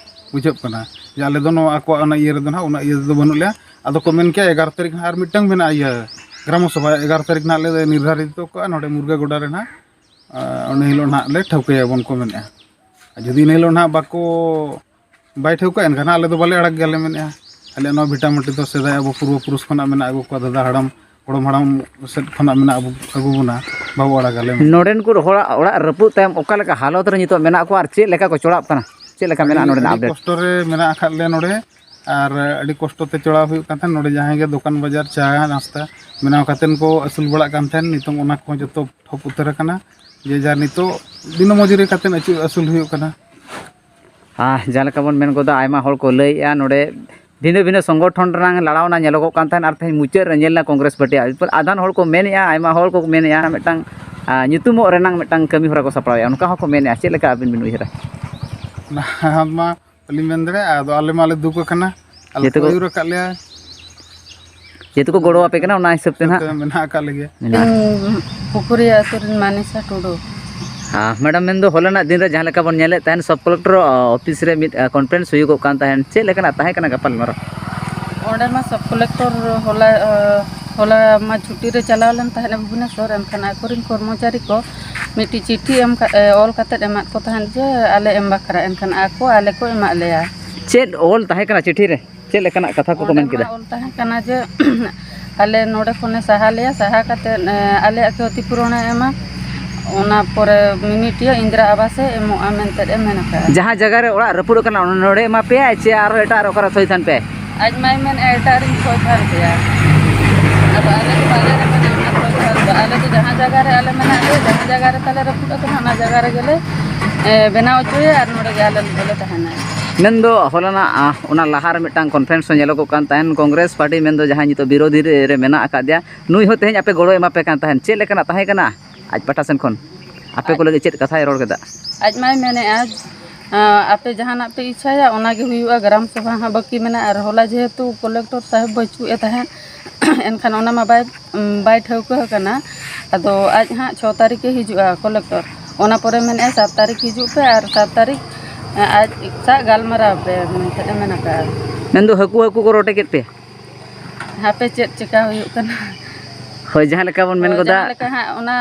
ᱵᱩᱡᱷᱟᱹᱜ ᱠᱟᱱᱟ, ᱡᱮ ᱟᱞᱮ ᱫᱚ ᱱᱚᱣᱟ ᱟᱠᱚᱣᱟᱜ ᱚᱱᱟ ᱤᱭᱟᱹ ᱨᱮᱫᱚ ᱱᱟᱦᱟᱜ ᱩᱱᱟᱹᱜ ᱤᱭᱟᱹ ᱨᱮᱫᱚ ᱵᱟᱹᱱᱩᱜ ᱞᱮᱭᱟ᱾ ᱟᱫᱚ ᱠᱚ ᱢᱮᱱ ᱠᱮᱜᱼᱟ, ᱮᱜᱟᱨᱚ ᱛᱟᱹᱨᱤᱠᱷ ᱱᱟᱦᱟᱜ ᱟᱨ ᱢᱤᱫᱴᱟᱝ ᱢᱮᱱᱟᱜᱼᱟ, ᱤᱭᱟᱹ, ᱜᱨᱟᱢᱚ ᱥᱚᱵᱷᱟ, ᱮᱜᱟᱨᱚ ᱛᱟᱹᱨᱤᱠᱷ ᱱᱟᱦᱟᱜ ᱞᱮ ᱱᱤᱨᱫᱷᱟᱨᱤᱛᱚ ᱠᱟᱜᱼᱟ ᱱᱚᱰᱮ ᱢᱩᱨᱜᱟᱹ ᱜᱚᱰᱟ ᱨᱮ ᱱᱟᱦᱟᱜ᱾ ᱟᱨ ᱩᱱ ᱦᱤᱞᱳᱜ ᱱᱟᱦᱟᱜ ᱞᱮ ᱴᱷᱟᱹᱣᱠᱟᱹᱭᱟ ᱵᱚᱱ ᱠᱚ ᱢᱮᱱᱮᱫᱼᱟ᱾ ᱟᱨ ᱡᱩᱫᱤ ᱤᱱᱟᱹ ᱦᱤᱞᱳᱜ ᱱᱟᱦᱟᱜ ᱵᱟᱠᱚ ᱵᱟᱭ ᱴᱷᱟᱹᱣᱠᱟᱹ, ᱮᱱᱠᱷᱟᱱ ᱟᱞᱮ ᱫᱚ ᱵᱟᱞᱮ ᱟᱲᱟᱜ ᱜᱮᱭᱟᱞᱮ ᱢᱮᱱᱮᱫᱼᱟ᱾ ᱟᱞᱮ ᱱᱚᱣᱟ ᱵᱷᱤᱴᱟᱢᱟᱴᱤ ᱫᱚ ᱥᱮᱫᱟᱭ ᱟᱵᱚ ᱯᱩᱨᱵᱚ ᱯᱩᱨᱩᱥ ᱠᱷᱚᱱᱟᱜ ᱢᱮᱱᱟᱜ ᱟᱹᱜᱩ ᱠᱚᱣᱟ, ᱫᱟᱫᱟ ᱦᱟᱲᱟᱢ, ᱜᱚᱲᱚᱢ ᱦᱟᱲᱟᱢ ᱥᱮᱫ ᱠᱷᱚᱱᱟᱜ ᱢᱮᱱᱟᱜ ᱟᱹᱜᱩ, ᱟᱹᱜᱩ ᱵᱚᱱᱟ, ᱵᱟᱵᱚ ᱟᱲᱟᱜᱟ ᱞᱮ ᱢᱮᱱᱮᱫᱼᱟ᱾ ᱱᱚᱰᱮᱱ ᱠᱚ ᱦᱚᱲᱟᱜ ᱚᱲᱟᱜ ᱨᱟᱹᱯᱩᱫ ᱛᱟᱭᱚᱢ ᱚᱠᱟ ᱞᱮᱠᱟ ᱦᱟᱞᱚᱛ ᱨᱮ ᱱᱤᱛᱚᱜ ᱢᱮᱱᱟᱜ ᱠᱚᱣᱟ ᱟᱨ ᱪᱮᱫ ᱞᱮᱠᱟ ᱠᱚ ᱪᱚᱲᱟᱜ ᱠᱟᱱᱟ? ᱪᱮᱫ ᱞᱮᱠᱟ ᱢᱮᱱᱟᱜᱼᱟ ᱟᱹᱰᱤ, ᱱᱚᱰᱮᱱᱟᱜ ᱟᱹᱰᱤ update? ᱠᱚᱥᱴᱚ ᱨᱮ ᱢᱮᱱᱟᱜ ᱟᱠᱟᱫ ᱞᱮᱭᱟ ᱱᱚᱰᱮ, ᱟᱨ ᱟᱹᱰᱤ ᱠᱚᱥᱴᱚ ᱛᱮ ᱪᱚᱲᱟᱣ ᱦᱩᱭᱩᱜ ᱠᱟᱱ ᱛᱟᱦᱮᱸᱫ᱾ ᱱᱚᱰᱮ ᱡᱟᱦᱟᱸᱭ ᱜᱮ ᱫᱚᱠᱟᱱ ᱵᱟᱡᱟᱨ, ᱪᱟ ᱱᱟᱥᱛᱟ ᱵᱮᱱᱟᱣ ᱠᱟᱛᱮᱫ ᱠᱚ ᱟᱹᱥᱩᱞ ᱵᱟᱲᱟᱜ ᱠᱟᱱ ᱛᱟᱦᱮᱸᱫ, ᱱᱤᱛᱚᱝ ᱚᱱᱟ ᱠᱚᱦᱚᱸ ᱡᱚᱛᱚ ᱴᱷᱚᱯ ᱩᱛᱟᱹᱨ ᱟᱠᱟᱱᱟ᱾ ᱡᱮ ᱡᱟᱨ ᱱᱤᱛᱚᱜ ᱫᱤᱱ ᱢᱚᱡᱩᱨᱤ ᱠᱟᱛᱮᱫ ᱟᱹᱪᱩ-, ᱟᱹᱥᱩᱞ ᱦᱩᱭᱩᱜ ᱠᱟᱱᱟ᱾ ᱟᱨ ᱡᱟᱦᱟᱸ ᱞᱮᱠᱟ ᱵᱚᱱ ᱢᱮᱱ ᱜᱚᱫᱟ, ᱟᱭᱢᱟ ᱦᱚᱲ ᱠᱚ ᱞᱟᱹᱭᱮᱫᱼᱟ, ᱱᱚᱰᱮ ᱵᱷᱤᱱᱟᱹ ᱵᱷᱤᱱᱟᱹ ᱥᱚᱝᱜᱚᱴᱷᱚᱱ ᱨᱮᱱᱟᱝ ᱞᱟᱲᱟᱣᱱᱟ ᱧᱮᱞᱚᱜᱚᱜ ᱠᱟᱱ ᱛᱟᱦᱮᱸᱫ, ᱟᱨ ᱛᱮᱦᱮᱧ ᱢᱩᱪᱟᱹᱫ ᱨᱮ ᱧᱮᱞ ᱮᱱᱟ ᱠᱚᱝᱜᱨᱮᱥ ᱯᱟᱨᱴᱤ᱾ ᱟᱫᱷᱟᱱ ᱦᱚᱲ ᱠᱚ ᱢᱮᱱᱮᱫᱼᱟ, ᱟᱭᱢᱟ ᱦᱚᱲ ᱠᱚ ᱢᱮᱱᱮᱫᱼᱟ, ᱢᱤᱫᱴᱟᱝ, ᱟ, ᱧᱩᱛᱩᱢᱚᱜ ᱨᱮᱱᱟᱝ ᱢᱤᱫᱴᱟᱝ ᱠᱟᱹᱢᱤ ᱦᱚᱨᱟ ᱠᱚ ᱥᱟᱯᱲᱟᱣᱮᱫᱼᱟ, ᱱᱚᱝᱠᱟ ᱦᱚᱸᱠᱚ ᱢᱮᱱᱮᱫᱼᱟ᱾ ᱪᱮᱫ ᱞᱮᱠᱟ ᱟᱹᱵᱤᱱ ᱵᱤᱱ ᱩᱭᱦᱟᱹᱨᱟ? ᱱᱟᱦᱟᱜ ᱢᱟ ᱵᱟᱹᱞᱤᱧ ᱢᱮᱱ ᱫᱟᱲᱮᱭᱟᱜᱼᱟ, ᱟᱫᱚ ᱟᱞᱮ ᱢᱟᱞᱮ ᱫᱩᱠ ᱟᱠᱟᱱᱟ, ᱟᱞᱮ ᱡᱮᱦᱮᱛᱩ ᱠᱚ ᱠᱚ ᱟᱹᱭᱩᱨ ᱟᱠᱟᱫ ᱞᱮᱭᱟ᱾ ᱡᱮᱦᱮᱛᱩ ᱠᱚ ᱜᱚᱲᱚ ᱟᱯᱮ ᱠᱟᱱᱟ, ᱚᱱᱟ ᱦᱤᱥᱟᱹᱵ ᱛᱮ ᱱᱟᱦᱟᱜ ᱢᱮᱱᱟᱜ ᱟᱠᱟᱫ ᱞᱮᱜᱮᱭᱟ᱾ ᱢᱮᱱᱟᱜᱼᱟ᱾ ᱤᱧ ᱯᱩᱠᱷᱩᱨᱤᱭᱟᱹ ᱟᱹᱛᱩ ᱨᱮᱱ ᱢᱟᱱᱤᱥᱟ ᱴᱩᱰᱩ᱾ ᱦᱮᱸ, ᱢᱮᱰᱟᱢ, ᱢᱮᱱᱫᱚ ᱦᱚᱞᱟᱱᱟᱜ ᱫᱤᱱ ᱨᱮ ᱡᱟᱦᱟᱸ ᱞᱮᱠᱟ ᱵᱚᱱ ᱧᱮᱞᱮᱫ ᱛᱟᱦᱮᱱ, ᱥᱟᱵ ᱠᱚᱞᱮᱠᱴᱚᱨ ᱚᱯᱷᱤᱥ ᱨᱮ ᱢᱤᱫ, ᱟ, ᱠᱚᱱᱯᱷᱟᱨᱮᱱᱥ ᱦᱩᱭᱩᱜᱚᱜ ᱠᱟᱱ ᱛᱟᱦᱮᱸᱫ, ᱪᱮᱫ ᱞᱮᱠᱟᱱᱟᱜ ᱛᱟᱦᱮᱸ ᱠᱟᱱᱟ ᱜᱟᱯᱟᱞᱢᱟᱨᱟᱣ? ᱚᱸᱰᱮ ᱢᱟ ᱥᱟᱵ ᱠᱚᱞᱮᱠᱴᱚᱨ ᱦᱚᱞᱟ, ᱟ, ᱦᱚᱞᱟ ᱢᱟ ᱪᱷᱩᱴᱤ ᱨᱮ ᱪᱟᱞᱟᱣ ᱞᱮᱱ ᱛᱟᱦᱮᱸᱫ ᱵᱷᱩᱵᱽᱱᱮᱥᱚᱨ, ᱮᱱᱠᱷᱟᱱ ᱟᱠᱚᱨᱮᱱ ᱠᱚᱨᱢᱚᱪᱟᱨᱤ ᱠᱚ ᱢᱤᱫᱴᱤᱡ ᱪᱤᱴᱷᱤ ᱮᱢ ᱠᱟ-, ᱮ, ᱚᱞ ᱠᱟᱛᱮᱫ ᱮᱢᱟᱫ ᱠᱚ ᱛᱟᱦᱮᱸᱫ ᱡᱮ ᱟᱞᱮ ᱮᱢ ᱵᱟᱠᱷᱨᱟ, ᱮᱱᱠᱷᱟᱱ ᱟᱠᱚ ᱟᱞᱮ ᱠᱚ ᱮᱢᱟᱫ ᱞᱮᱭᱟ᱾ ᱪᱮᱫ ᱚᱞ ᱛᱟᱦᱮᱸ ᱠᱟᱱᱟ ᱪᱤᱴᱷᱤ ᱨᱮ? ᱪᱮᱫ ᱞᱮᱠᱟᱱᱟᱜ ᱠᱟᱛᱷᱟ ᱠᱚᱠᱚ ᱚᱸᱰᱮ ᱢᱮᱱ ᱢᱟ ᱠᱮᱫᱟ? ᱚᱞ ᱛᱟᱦᱮᱸ ᱠᱟᱱᱟ ᱡᱮ ᱟᱞᱮ ᱱᱚᱰᱮ ᱠᱷᱚᱱᱮ ᱥᱟᱦᱟ ᱞᱮᱭᱟ, ᱥᱟᱦᱟ ᱠᱟᱛᱮᱫ, ᱮ, ᱟᱞᱮᱭᱟᱜ ᱠᱷᱚᱛᱤ ᱯᱩᱨᱚᱱᱮ ᱮᱢᱟ, ᱚᱱᱟ ᱯᱚᱨᱮ ᱢᱤᱢᱤᱫᱴᱤᱡ ᱤᱱᱫᱨᱟ ᱟᱵᱟᱥᱮ ᱮᱢᱚᱜᱼᱟ ᱢᱮᱱᱛᱮᱫ ᱮ ᱢᱮᱱ ᱟᱠᱟᱫᱼᱟ᱾ ᱡᱟᱦᱟᱸ ᱡᱟᱭᱜᱟ ᱨᱮ ᱚᱲᱟᱜ ᱨᱟᱹᱯᱩᱫ ᱟᱠᱟᱱᱟ, ᱚᱱᱟ ᱱᱚᱰᱮ ᱮᱢᱟ ᱯᱮᱭᱟ ᱪᱮ ᱟᱨᱦᱚᱸ ᱮᱴᱟᱜ ᱨᱮ ᱚᱠᱟᱨᱮ ᱥᱳᱭ ᱛᱟᱦᱮᱱ ᱯᱮ? ᱟᱡ ᱢᱟᱭ ᱢᱮᱱᱮᱫᱼᱟ ᱮᱴᱟᱜ ᱨᱮᱧ ᱠᱷᱚᱡᱽ ᱛᱟᱦᱮᱱ ᱯᱮᱭᱟ᱾ ᱟᱫᱚ ᱟᱞᱮ ᱫᱚ ᱵᱟᱞᱮ ᱨᱮᱵᱮᱱᱟ ᱚᱱᱟ ᱠᱷᱚᱡᱽ ᱛᱟᱦᱮᱱ ᱫᱚ᱾ ᱟᱞᱮ ᱫᱚ ᱡᱟᱦᱟᱸ ᱡᱟᱭᱜᱟ ᱨᱮ ᱟᱞᱮ ᱢᱮᱱᱟᱜ ᱞᱮᱭᱟ, ᱡᱟᱦᱟᱸ ᱡᱟᱭᱜᱟ ᱨᱮ ᱛᱟᱞᱮ ᱨᱟᱹᱯᱩᱫ ᱟᱠᱟᱱᱟ, ᱚᱱᱟ ᱡᱟᱭᱜᱟ ᱨᱮᱜᱮ ᱞᱮ, ᱮ, ᱵᱮᱱᱟᱣ ᱦᱚᱪᱚᱭᱟ ᱟᱨ ᱱᱚᱰᱮ ᱜᱮ ᱟᱞᱮ ᱫᱚᱞᱮ ᱛᱟᱦᱮᱱᱟ᱾ ᱢᱮᱱᱫᱚ ᱦᱚᱞᱟᱱᱟᱜ, ᱟ, ᱚᱱᱟ ᱞᱟᱦᱟ ᱨᱮ ᱢᱤᱫᱴᱟᱝ ᱠᱚᱱᱯᱷᱟᱨᱮᱱᱥ ᱦᱚᱸ ᱧᱮᱞᱚᱜᱚᱜ ᱠᱟᱱ ᱛᱟᱦᱮᱱ, ᱠᱚᱝᱜᱨᱮᱥ ᱯᱟᱨᱴᱤ ᱢᱮᱱᱫᱚ ᱡᱟᱦᱟᱸᱭ ᱱᱤᱛᱚᱜ ᱵᱤᱨᱳᱫᱷᱤ ᱨᱮ, ᱨᱮ ᱢᱮᱱᱟᱜ ᱟᱠᱟᱫᱮᱭᱟ, ᱱᱩᱭ ᱦᱚᱸ ᱛᱮᱦᱮᱧ ᱟᱯᱮ ᱜᱚᱲᱚᱭ ᱮᱢᱟ ᱯᱮ ᱠᱟᱱ ᱛᱟᱦᱮᱱ᱾ ᱪᱮᱫ ᱞᱮᱠᱟᱱᱟᱜ ᱛᱟᱦᱮᱸ ᱠᱟᱱᱟ ᱟᱡ ᱯᱟᱦᱴᱟ ᱥᱮᱱ ᱠᱷᱚᱱ ᱟᱯᱮ ᱠᱚ ᱟᱡ ᱞᱟᱹᱜᱤᱫ ᱪᱮᱫ ᱠᱟᱛᱷᱟᱭ ᱨᱚᱲ ᱠᱮᱫᱟ? ᱟᱡ ᱢᱟᱭ ᱢᱮᱱᱮᱫᱼᱟ, ᱟᱸ, ᱟᱯᱮ ᱡᱟᱦᱟᱱᱟᱜ ᱯᱮ ᱤᱪᱪᱷᱟᱭᱟ, ᱚᱱᱟ ᱜᱮ ᱦᱩᱭᱩᱜᱼᱟ, ᱜᱨᱟᱢ ᱥᱚᱵᱷᱟ ᱦᱟᱸᱜ ᱵᱟᱹᱠᱤ ᱢᱮᱱᱟᱜᱼᱟ᱾ ᱟᱨ ᱦᱚᱞᱟ ᱡᱮᱦᱮᱛᱩ ᱠᱚᱞᱮᱠᱴᱚᱨ ᱥᱟᱦᱮᱵᱽ ᱵᱟᱹᱪᱩᱜ ᱮ ᱛᱟᱦᱮᱸᱫ, ᱮᱱᱠᱷᱟᱱ ᱚᱱᱟ ᱢᱟ ᱵᱟᱭ, ᱵᱟᱭ ᱴᱷᱟᱹᱣᱠᱟᱹ ᱟᱠᱟᱱᱟ᱾ ᱟᱫᱚ ᱟᱡ ᱦᱟᱸᱜ ᱪᱷᱚ ᱛᱟᱹᱨᱤᱠᱷ ᱮ ᱦᱤᱡᱩᱜᱼᱟ ᱠᱚᱞᱮᱠᱴᱚᱨ᱾ ᱚᱱᱟ ᱯᱚᱨᱮ ᱢᱮᱱᱮᱫᱼᱟ ᱥᱟᱛ ᱛᱟᱹᱨᱤᱠᱷ ᱦᱤᱡᱩᱜ ᱯᱮ ᱟᱨ ᱥᱟᱛ ᱛᱟᱹᱨᱤᱠᱷ ᱟᱡ ᱥᱟᱶ ᱜᱟᱞᱢᱟᱨᱟᱣ ᱯᱮ ᱢᱮᱱᱛᱮᱫ ᱮ ᱢᱮᱱ ᱟᱠᱟᱫᱼᱟ᱾ ᱢᱮᱱᱫᱚ ᱦᱟᱹᱠᱩ, ᱦᱟᱹᱠᱩ ᱠᱚ ᱨᱚᱴᱮ ᱠᱮᱫ ᱯᱮ? ᱦᱟᱯᱮ ᱪᱮᱫ ᱪᱮᱠᱟ ᱦᱩᱭᱩᱜ ᱠᱟᱱᱟ᱾ ᱦᱳᱭ, ᱡᱟᱦᱟᱸ ᱞᱮᱠᱟ ᱵᱚᱱ ᱢᱮᱱ ᱦᱳᱭ, ᱜᱚᱫᱟ᱾ ᱡᱟᱦᱟᱸ ᱞᱮᱠᱟ ᱦᱟᱸᱜ ᱚᱱᱟ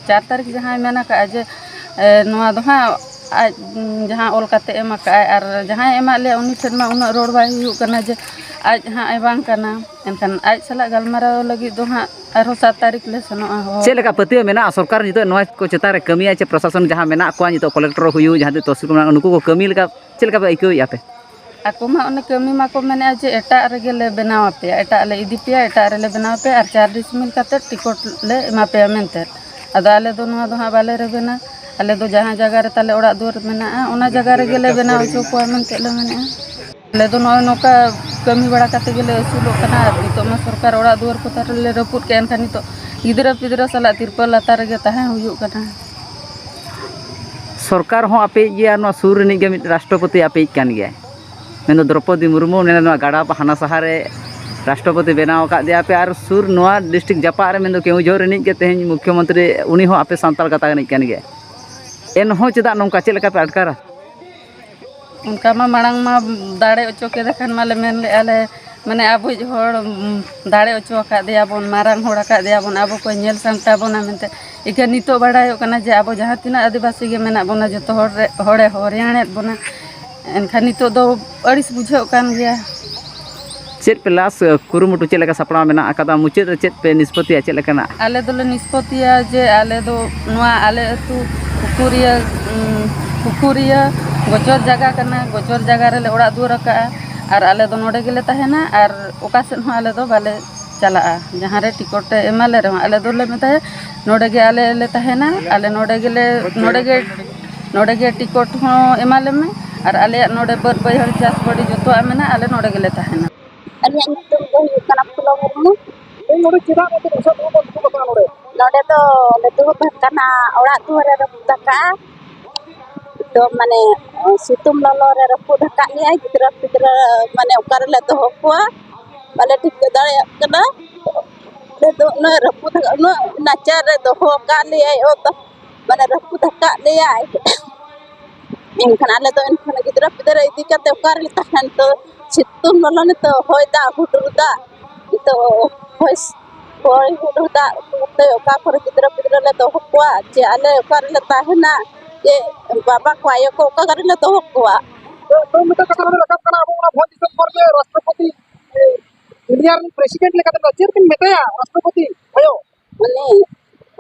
ᱪᱟᱨ ᱛᱟᱹᱨᱤᱠᱷ ᱡᱟᱦᱟᱸᱭ ᱢᱮᱱ ᱟᱠᱟᱫᱼᱟ ᱡᱮ, ᱮ, ᱱᱚᱣᱟ ᱫᱚ ᱦᱟᱸᱜ ᱟᱡ, ᱩᱸ, ᱡᱟᱦᱟᱸ ᱚᱞ ᱠᱟᱛᱮ ᱮᱢ ᱟᱠᱟᱫᱼᱟᱭ ᱟᱨ ᱡᱟᱦᱟᱸᱭ ᱮᱢᱟᱫ ᱞᱮᱭᱟ ᱩᱱᱤ ᱴᱷᱮᱱ ᱢᱟ ᱩᱱᱟᱹᱜ ᱨᱚᱲ ᱵᱟᱭ ᱦᱩᱭᱩᱜ ᱠᱟᱱᱟ ᱡᱮ ᱟᱡ ᱦᱟᱸᱜ ᱮ ᱵᱟᱝ ᱠᱟᱱᱟ᱾ ᱮᱱᱠᱷᱟᱱ ᱟᱡ ᱥᱟᱞᱟᱜ ᱜᱟᱞᱢᱟᱨᱟᱣ ᱞᱟᱹᱜᱤᱫ ᱫᱚ ᱦᱟᱸᱜ ᱟᱨᱦᱚᱸ ᱥᱟᱛ ᱛᱟᱹᱨᱤᱠᱷ ᱞᱮ ᱥᱮᱱᱚᱜᱼᱟ᱾ ᱦᱚᱦᱚ ᱪᱮᱫ ᱞᱮᱠᱟ ᱯᱟᱹᱛᱭᱟᱹᱣ ᱢᱮᱱᱟᱜᱼᱟ ᱥᱚᱨᱠᱟᱨ ᱱᱤᱛᱚᱜ ᱱᱚᱣᱟ ᱠᱚ ᱪᱮᱛᱟᱱ ᱨᱮ ᱠᱟᱹᱢᱤᱭᱟ, ᱪᱮ ᱯᱨᱚᱥᱟᱥᱚᱱ ᱡᱟᱦᱟᱸ ᱢᱮᱱᱟᱜ ᱠᱚᱣᱟ ᱱᱤᱛᱚᱜ ᱠᱚᱞᱮᱠᱴᱚᱨ ᱦᱩᱭᱩᱜ, ᱡᱟᱦᱟᱸ ᱛᱤᱱᱟᱹᱜ ᱛᱚᱦᱥᱤᱞ ᱠᱚ ᱢᱮᱱᱟᱜᱼᱟ, ᱱᱩᱠᱩ ᱠᱚ ᱠᱟᱹᱢᱤ ᱞᱮᱠᱟ ᱪᱮᱫ ᱞᱮᱠᱟ ᱯᱮ ᱟᱹᱭᱠᱟᱹᱣᱮᱫᱼᱟ ᱯᱮ? ᱟᱠᱚ ᱢᱟ ᱚᱱᱮ ᱠᱟᱹᱢᱤ ᱢᱟᱠᱚ ᱢᱮᱱᱮᱫᱼᱟ ᱡᱮ ᱮᱴᱟᱜ ᱨᱮᱜᱮ ᱞᱮ ᱵᱮᱱᱟᱣ ᱟᱯᱮᱭᱟ, ᱮᱴᱟᱜ ᱞᱮ ᱤᱫᱤ ᱯᱮᱭᱟ, ᱮᱴᱟᱜ ᱨᱮᱞᱮ ᱵᱮᱱᱟᱣ ᱟᱯᱮᱭᱟ, ᱟᱨ ᱪᱟᱨ ᱰᱤᱥᱢᱤᱞ ᱠᱟᱛᱮ ᱴᱤᱠᱤᱴ ᱞᱮ ᱮᱢᱟ ᱯᱮᱭᱟ ᱢᱮᱱᱛᱮ᱾ ᱟᱫᱚ ᱟᱞᱮ ᱫᱚ ᱱᱚᱣᱟ ᱫᱚ ᱦᱟᱸᱜ ᱵᱟᱞᱮ ᱨᱮᱵᱮᱱᱟ᱾ ᱟᱞᱮ ᱫᱚ ᱡᱟᱦᱟᱸ ᱡᱟᱭᱜᱟ ᱨᱮ ᱛᱟᱞᱮ ᱚᱲᱟᱜ ᱫᱩᱣᱟᱹᱨ ᱢᱮᱱᱟᱜᱼᱟ, ᱚᱱᱟ ᱡᱟᱭᱜᱟ ᱨᱮᱜᱮ ᱞᱮ ᱵᱮᱱᱟᱣ ᱦᱚᱪᱚ ᱠᱚᱣᱟ ᱢᱮᱱᱛᱮ ᱞᱮ ᱢᱮᱱᱮᱫᱼᱟ᱾ ᱟᱞᱮ ᱫᱚ ᱱᱚᱜᱼᱚᱭ ᱱᱚᱝᱠᱟ ᱠᱟᱹᱢᱤ ᱵᱟᱲᱟ ᱠᱟᱛᱮ ᱜᱮᱞᱮ ᱟᱹᱥᱩᱞᱚᱜ ᱠᱟᱱᱟ᱾ ᱟᱨ ᱱᱤᱛᱚᱜ ᱢᱟ ᱥᱚᱨᱠᱟᱨ ᱚᱲᱟᱜ ᱫᱩᱣᱟᱹᱨ ᱠᱚ ᱛᱟᱞᱮ ᱨᱟᱹᱯᱩᱫ ᱠᱮᱫᱼᱟ, ᱮᱱᱠᱷᱟᱱ ᱱᱤᱛᱚᱜ ᱜᱤᱫᱽᱨᱟᱹ ᱯᱤᱫᱽᱨᱟᱹ ᱥᱟᱞᱟᱜ ᱛᱤᱨᱯᱚᱞ ᱞᱟᱛᱟᱨ ᱨᱮᱜᱮ ᱛᱟᱦᱮᱸ ᱦᱩᱭᱩᱜ ᱠᱟᱱᱟ᱾ ᱥᱚᱨᱠᱟᱨ ᱦᱚᱸ ᱟᱯᱮᱭᱤᱡ ᱜᱮᱭᱟ, ᱱᱚᱣᱟ ᱥᱩᱨ ᱨᱤᱱᱤᱡ ᱜᱮ ᱢᱤᱫ ᱨᱟᱥᱴᱨᱚᱯᱚᱛᱤ ᱟᱯᱮᱭᱤᱡ ᱠᱟᱱ ᱜᱮᱭᱟᱭ, ᱢᱮᱱᱫᱚ ᱫᱨᱚᱯᱚᱫᱤ ᱢᱩᱨᱢᱩ᱾ ᱱᱚᱣᱟ ᱜᱟᱰᱟ ᱦᱟᱱᱟ ᱥᱟᱦᱟ ᱨᱮ ᱨᱟᱥᱴᱨᱚᱯᱚᱛᱤ ᱵᱮᱱᱟᱣ ᱟᱠᱟᱫ ᱫᱮᱭᱟ ᱯᱮ, ᱟᱨ ᱥᱩᱨ ᱱᱚᱣᱟ ᱰᱤᱥᱴᱨᱤᱠᱴ ᱡᱟᱯᱟᱜ ᱨᱮ, ᱢᱮᱱᱫᱚ ᱠᱮᱣᱡᱷᱳᱨ ᱨᱤᱱᱤᱡ ᱜᱮ ᱛᱮᱦᱮᱧ ᱢᱩᱠᱷᱭᱚᱢᱚᱱᱛᱨᱤ, ᱩᱱᱤ ᱦᱚᱸ ᱟᱯᱮ ᱥᱟᱱᱛᱟᱲ ᱜᱟᱛᱟᱠ ᱨᱤᱱᱤᱡ ᱠᱟᱱ ᱜᱮᱭᱟᱭ᱾ ᱮᱱᱦᱚᱸ ᱪᱮᱫᱟᱜ ᱱᱚᱝᱠᱟ, ᱪᱮᱫ ᱞᱮᱠᱟ ᱯᱮ ᱟᱴᱠᱟᱨᱟ? ᱚᱱᱠᱟ ᱢᱟ ᱢᱟᱲᱟᱝ ᱢᱟ ᱫᱟᱲᱮ ᱚᱪᱚ ᱠᱮᱫᱮ ᱠᱷᱟᱱ ᱢᱟᱞᱮ ᱢᱮᱱ ᱞᱮᱫᱼᱟ ᱞᱮ, ᱢᱟᱱᱮ ᱟᱵᱚᱭᱤᱡ ᱦᱚᱲ, ᱩᱢ, ᱫᱟᱲᱮ ᱚᱪᱚ ᱟᱠᱟᱫᱮᱭᱟ ᱵᱚᱱ, ᱢᱟᱨᱟᱝ ᱦᱚᱲ ᱟᱠᱟᱫᱮᱭᱟ ᱵᱚᱱ, ᱟᱵᱚ ᱠᱚᱭ ᱧᱮᱞ ᱥᱟᱢᱴᱟᱣ ᱵᱚᱱᱟ ᱢᱮᱱᱛᱮ᱾ ᱤᱠᱷᱟᱹᱱ ᱱᱤᱛᱚᱜ ᱵᱟᱲᱟᱭᱚᱜ ᱠᱟᱱᱟ ᱡᱮ ᱟᱵᱚ ᱡᱟᱦᱟᱸ ᱛᱤᱱᱟᱹᱜ ᱟᱹᱫᱤᱵᱟᱹᱥᱤ ᱜᱮ ᱢᱮᱱᱟᱜ ᱵᱚᱱᱟ, ᱡᱚᱛᱚ ᱦᱚᱲ ᱨᱮ, ᱦᱚᱲᱮ ᱦᱚᱨᱭᱟᱱᱮᱫ ᱵᱚᱱᱟ᱾ ᱮᱱᱠᱷᱟᱱ ᱱᱤᱛᱚᱜ ᱫᱚ ᱟᱹᱲᱤᱥ ᱵᱩᱡᱷᱟᱹᱜ ᱠᱟᱱ ᱜᱮᱭᱟ᱾ ᱪᱮᱫ ᱯᱮ ᱞᱟᱥ ᱠᱩᱨᱩᱢᱩᱴᱩ ᱪᱮᱫ ᱞᱮᱠᱟ ᱥᱟᱯᱲᱟᱣ ᱢᱮᱱᱟᱜ ᱟᱠᱟᱫᱟ? ᱢᱩᱪᱟᱹᱫ ᱨᱮ ᱪᱮᱫ ᱯᱮ ᱱᱤᱥᱯᱚᱛᱤᱭᱟ, ᱪᱮᱫ ᱞᱮᱠᱟᱱᱟᱜ? ᱟᱞᱮ ᱫᱚᱞᱮ ᱱᱤᱥᱯᱚᱛᱤᱭᱟ ᱡᱮ ᱟᱞᱮ ᱫᱚ ᱱᱚᱣᱟ ᱟᱞᱮ ᱟᱹᱛᱩ ᱯᱩᱠᱷᱩᱨᱤᱭᱟᱹ, ᱩᱸ, ᱯᱩᱠᱷᱩᱨᱤᱭᱟᱹ ᱜᱚᱪᱚᱨ ᱡᱟᱭᱜᱟ ᱠᱟᱱᱟ, ᱜᱚᱪᱚᱨ ᱡᱟᱭᱜᱟ ᱨᱮᱞᱮ ᱚᱲᱟᱜ ᱫᱩᱣᱟᱹᱨ ᱟᱠᱟᱫᱼᱟ᱾ ᱟᱨ ᱟᱞᱮ ᱫᱚ ᱱᱚᱰᱮ ᱜᱮᱞᱮ ᱛᱟᱦᱮᱱᱟ, ᱟᱨ ᱚᱠᱟ ᱥᱮᱫ ᱦᱚᱸ ᱟᱞᱮ ᱫᱚ ᱵᱟᱞᱮ ᱪᱟᱞᱟᱜᱼᱟ᱾ ᱡᱟᱦᱟᱸ ᱨᱮ ᱴᱤᱠᱤᱴ ᱮ ᱮᱢᱟ ᱞᱮ ᱨᱮᱦᱚᱸ, ᱟᱞᱮ ᱫᱚᱞᱮ ᱢᱮᱛᱟᱭᱟ, ᱱᱚᱰᱮ ᱜᱮ ᱟᱞᱮ ᱞᱮ ᱛᱟᱦᱮᱱᱟ, ᱟᱞᱮ ᱱᱚᱰᱮ ᱜᱮᱞᱮ, ᱱᱚᱰᱮ ᱜᱮ, ᱱᱚᱰᱮ ᱜᱮ ᱴᱤᱠᱤᱴ ᱦᱚᱸ ᱮᱢᱟ ᱞᱮ ᱢᱮ, ᱟᱨ ᱟᱞᱮᱭᱟᱜ ᱱᱚᱰᱮ ᱵᱟᱹᱫᱽ ᱵᱟᱹᱭᱦᱟᱹᱲ ᱪᱟᱥ ᱵᱟᱹᱲᱤ ᱡᱚᱛᱚᱣᱟᱜ ᱢᱮᱱᱟᱜᱼᱟ, ᱟᱞᱮ ᱱᱚᱰᱮ ᱜᱮᱞᱮ ᱛᱟᱦᱮᱱᱟ᱾ ᱟᱹᱞᱤᱧᱟᱜ ᱧᱩᱛᱩᱢ ᱫᱚ ᱦᱩᱭᱩᱜ ᱠᱟᱱᱟ ᱯᱷᱩᱞᱳ ᱢᱩᱨᱢᱩ᱾ ᱤᱧ ᱱᱚᱰᱮ ᱪᱮᱫᱟᱜ ᱱᱚᱛᱮ ᱩᱥᱟᱹᱫ ᱫᱩᱲᱩᱵ ᱫᱩᱲᱩᱵ ᱟᱠᱟᱱᱟ ᱱᱚᱰᱮ? ᱱᱚᱰᱮ ᱫᱚ ᱞᱮ ᱫᱩᱲᱩᱵ ᱟᱠᱟᱱᱟ, ᱚᱲᱟᱜ ᱫᱩᱣᱟᱹᱨ ᱮ ᱨᱟᱹᱯᱩᱫ ᱟᱠᱟᱫᱼᱟ᱾ ᱫᱚ ᱢᱟᱱᱮ ᱥᱤᱛᱩᱝ ᱞᱚᱞᱚ ᱨᱮ ᱨᱟᱹᱯᱩᱫ ᱟᱠᱟᱫ ᱞᱮᱭᱟᱭ, ᱜᱤᱫᱽᱨᱟᱹ ᱯᱤᱫᱽᱨᱟᱹ ᱢᱟᱱᱮ ᱚᱠᱟ ᱨᱮᱞᱮ ᱫᱚᱦᱚ ᱠᱚᱣᱟ, ᱵᱟᱞᱮ ᱴᱷᱤᱠᱟᱹ ᱫᱟᱲᱮᱭᱟᱜ ᱠᱟᱱᱟ᱾ ᱟᱞᱮ ᱫᱚ ᱩᱱᱟᱹᱜ ᱨᱟᱹᱯᱩᱫ, ᱩᱱᱟᱹᱜ ᱱᱟᱪᱟᱨ ᱨᱮ ᱫᱚᱦᱚ ᱟᱠᱟᱫ ᱞᱮᱭᱟᱭ, ᱚᱛ ᱢᱟᱱᱮ ᱨᱟᱹᱯᱩᱫ ᱟᱠᱟᱫ ᱞᱮᱭᱟᱭ᱾ ᱮᱱᱠᱷᱟᱱ ᱟᱞᱮ ᱫᱚ ᱮᱱᱠᱷᱟᱱ ᱜᱤᱫᱽᱨᱟᱹ ᱯᱤᱫᱽᱨᱟᱹ ᱤᱫᱤ ᱠᱟᱛᱮ ᱚᱠᱟ ᱨᱮᱞᱮ ᱛᱟᱦᱮᱱᱟ? ᱱᱤᱛᱚᱜ ᱥᱤᱛᱩᱝ ᱞᱚᱞᱚ, ᱱᱤᱛᱚᱜ ᱦᱚᱭ ᱫᱟᱜ ᱦᱩᱰᱩᱨ ᱫᱟᱜ, ᱱᱤᱛᱚᱜ ᱦᱚᱭ ᱦᱚᱭ ᱦᱩᱰᱩᱨ ᱫᱟᱜ ᱛᱮ ᱚᱠᱟ ᱠᱚᱨᱮ ᱜᱤᱫᱽᱨᱟᱹ ᱯᱤᱫᱽᱨᱟᱹ ᱞᱮ ᱫᱚᱦᱚ ᱠᱚᱣᱟ, ᱪᱮ ᱟᱞᱮ ᱚᱠᱟ ᱨᱮᱞᱮ ᱛᱟᱦᱮᱱᱟ, ᱪᱮ ᱵᱟᱵᱟ ᱠᱚ ᱟᱭᱳ ᱠᱚ ᱚᱠᱟ ᱠᱚᱨᱮ ᱞᱮ ᱫᱚᱦᱚ ᱠᱚᱣᱟ᱾ ᱛᱚ, ᱛᱚ, ᱢᱤᱫᱴᱟᱝ ᱠᱟᱛᱷᱟ ᱱᱚᱰᱮ ᱨᱟᱠᱟᱵ ᱠᱟᱱᱟ, ᱟᱵᱚ ᱚᱱᱟ ᱵᱷᱚᱴ ᱫᱤᱥᱚᱢ ᱯᱚᱨ ᱜᱮ ᱨᱟᱥᱴᱨᱚᱯᱚᱛᱤ, ᱮ, ᱤᱱᱰᱤᱭᱟ ᱨᱮᱱ ᱯᱨᱮᱥᱤᱰᱮᱱᱴ ᱞᱮᱠᱟᱛᱮ ᱫᱚ ᱪᱮᱫ ᱵᱤᱱ ᱢᱮᱛᱟᱭᱟ ᱨᱟᱥᱴᱨᱚᱯᱚᱛᱤ ᱟᱭᱳ? ᱩᱱᱤ,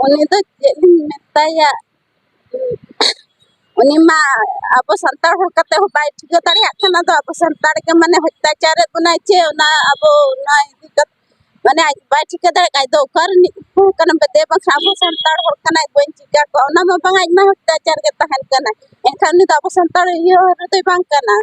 ᱩᱱᱤ ᱫᱚ ᱪᱮᱫ ᱞᱤᱧ ᱢᱮᱛᱟᱭᱟ? ᱩᱱᱤ ᱢᱟ ᱟᱵᱚ ᱥᱟᱱᱛᱟᱲ ᱦᱚᱲ ᱠᱟᱛᱮ ᱦᱚᱸ ᱵᱟᱭ ᱴᱷᱤᱠᱟᱹ ᱫᱟᱲᱮᱭᱟᱜ ᱠᱟᱱᱟ᱾ ᱫᱚ ᱟᱵᱚ ᱥᱟᱱᱛᱟᱲ ᱜᱮ ᱢᱟᱱᱮ ᱚᱛᱛᱟᱪᱟᱨᱮᱫ ᱵᱚᱱᱟᱭ ᱪᱮ, ᱚᱱᱟ ᱟᱵᱚ ᱚᱱᱟ ᱤᱫᱤ ᱠᱟᱛᱮ ᱢᱟᱱᱮ ᱟᱡ ᱵᱟᱭ ᱴᱷᱤᱠᱟᱹ ᱫᱟᱲᱮᱭᱟᱜ ᱠᱟᱱᱟ᱾ ᱟᱡ ᱫᱚ ᱚᱠᱟ ᱨᱤᱱᱤᱡ ᱦᱚᱲ ᱠᱟᱱᱟ ᱵᱮᱫᱮ, ᱵᱟᱝᱠᱷᱟᱱ ᱟᱵᱚ ᱥᱟᱱᱛᱟᱲ ᱦᱚᱲ ᱠᱟᱱᱟᱭ, ᱵᱟᱹᱧ ᱪᱤᱠᱟ ᱠᱚᱣᱟ᱾ ᱚᱱᱟ ᱢᱟ ᱵᱟᱝ, ᱟᱡ ᱢᱟ ᱚᱛᱛᱟᱪᱟᱨ ᱜᱮ ᱛᱟᱦᱮᱱ ᱠᱟᱱᱟ᱾ ᱮᱱᱠᱷᱟᱱ ᱩᱱᱤ ᱫᱚ ᱟᱵᱚ ᱥᱟᱱᱛᱟᱲ ᱤᱭᱟᱹ ᱨᱮᱫᱚᱭ ᱵᱟᱝ ᱠᱟᱱᱟ᱾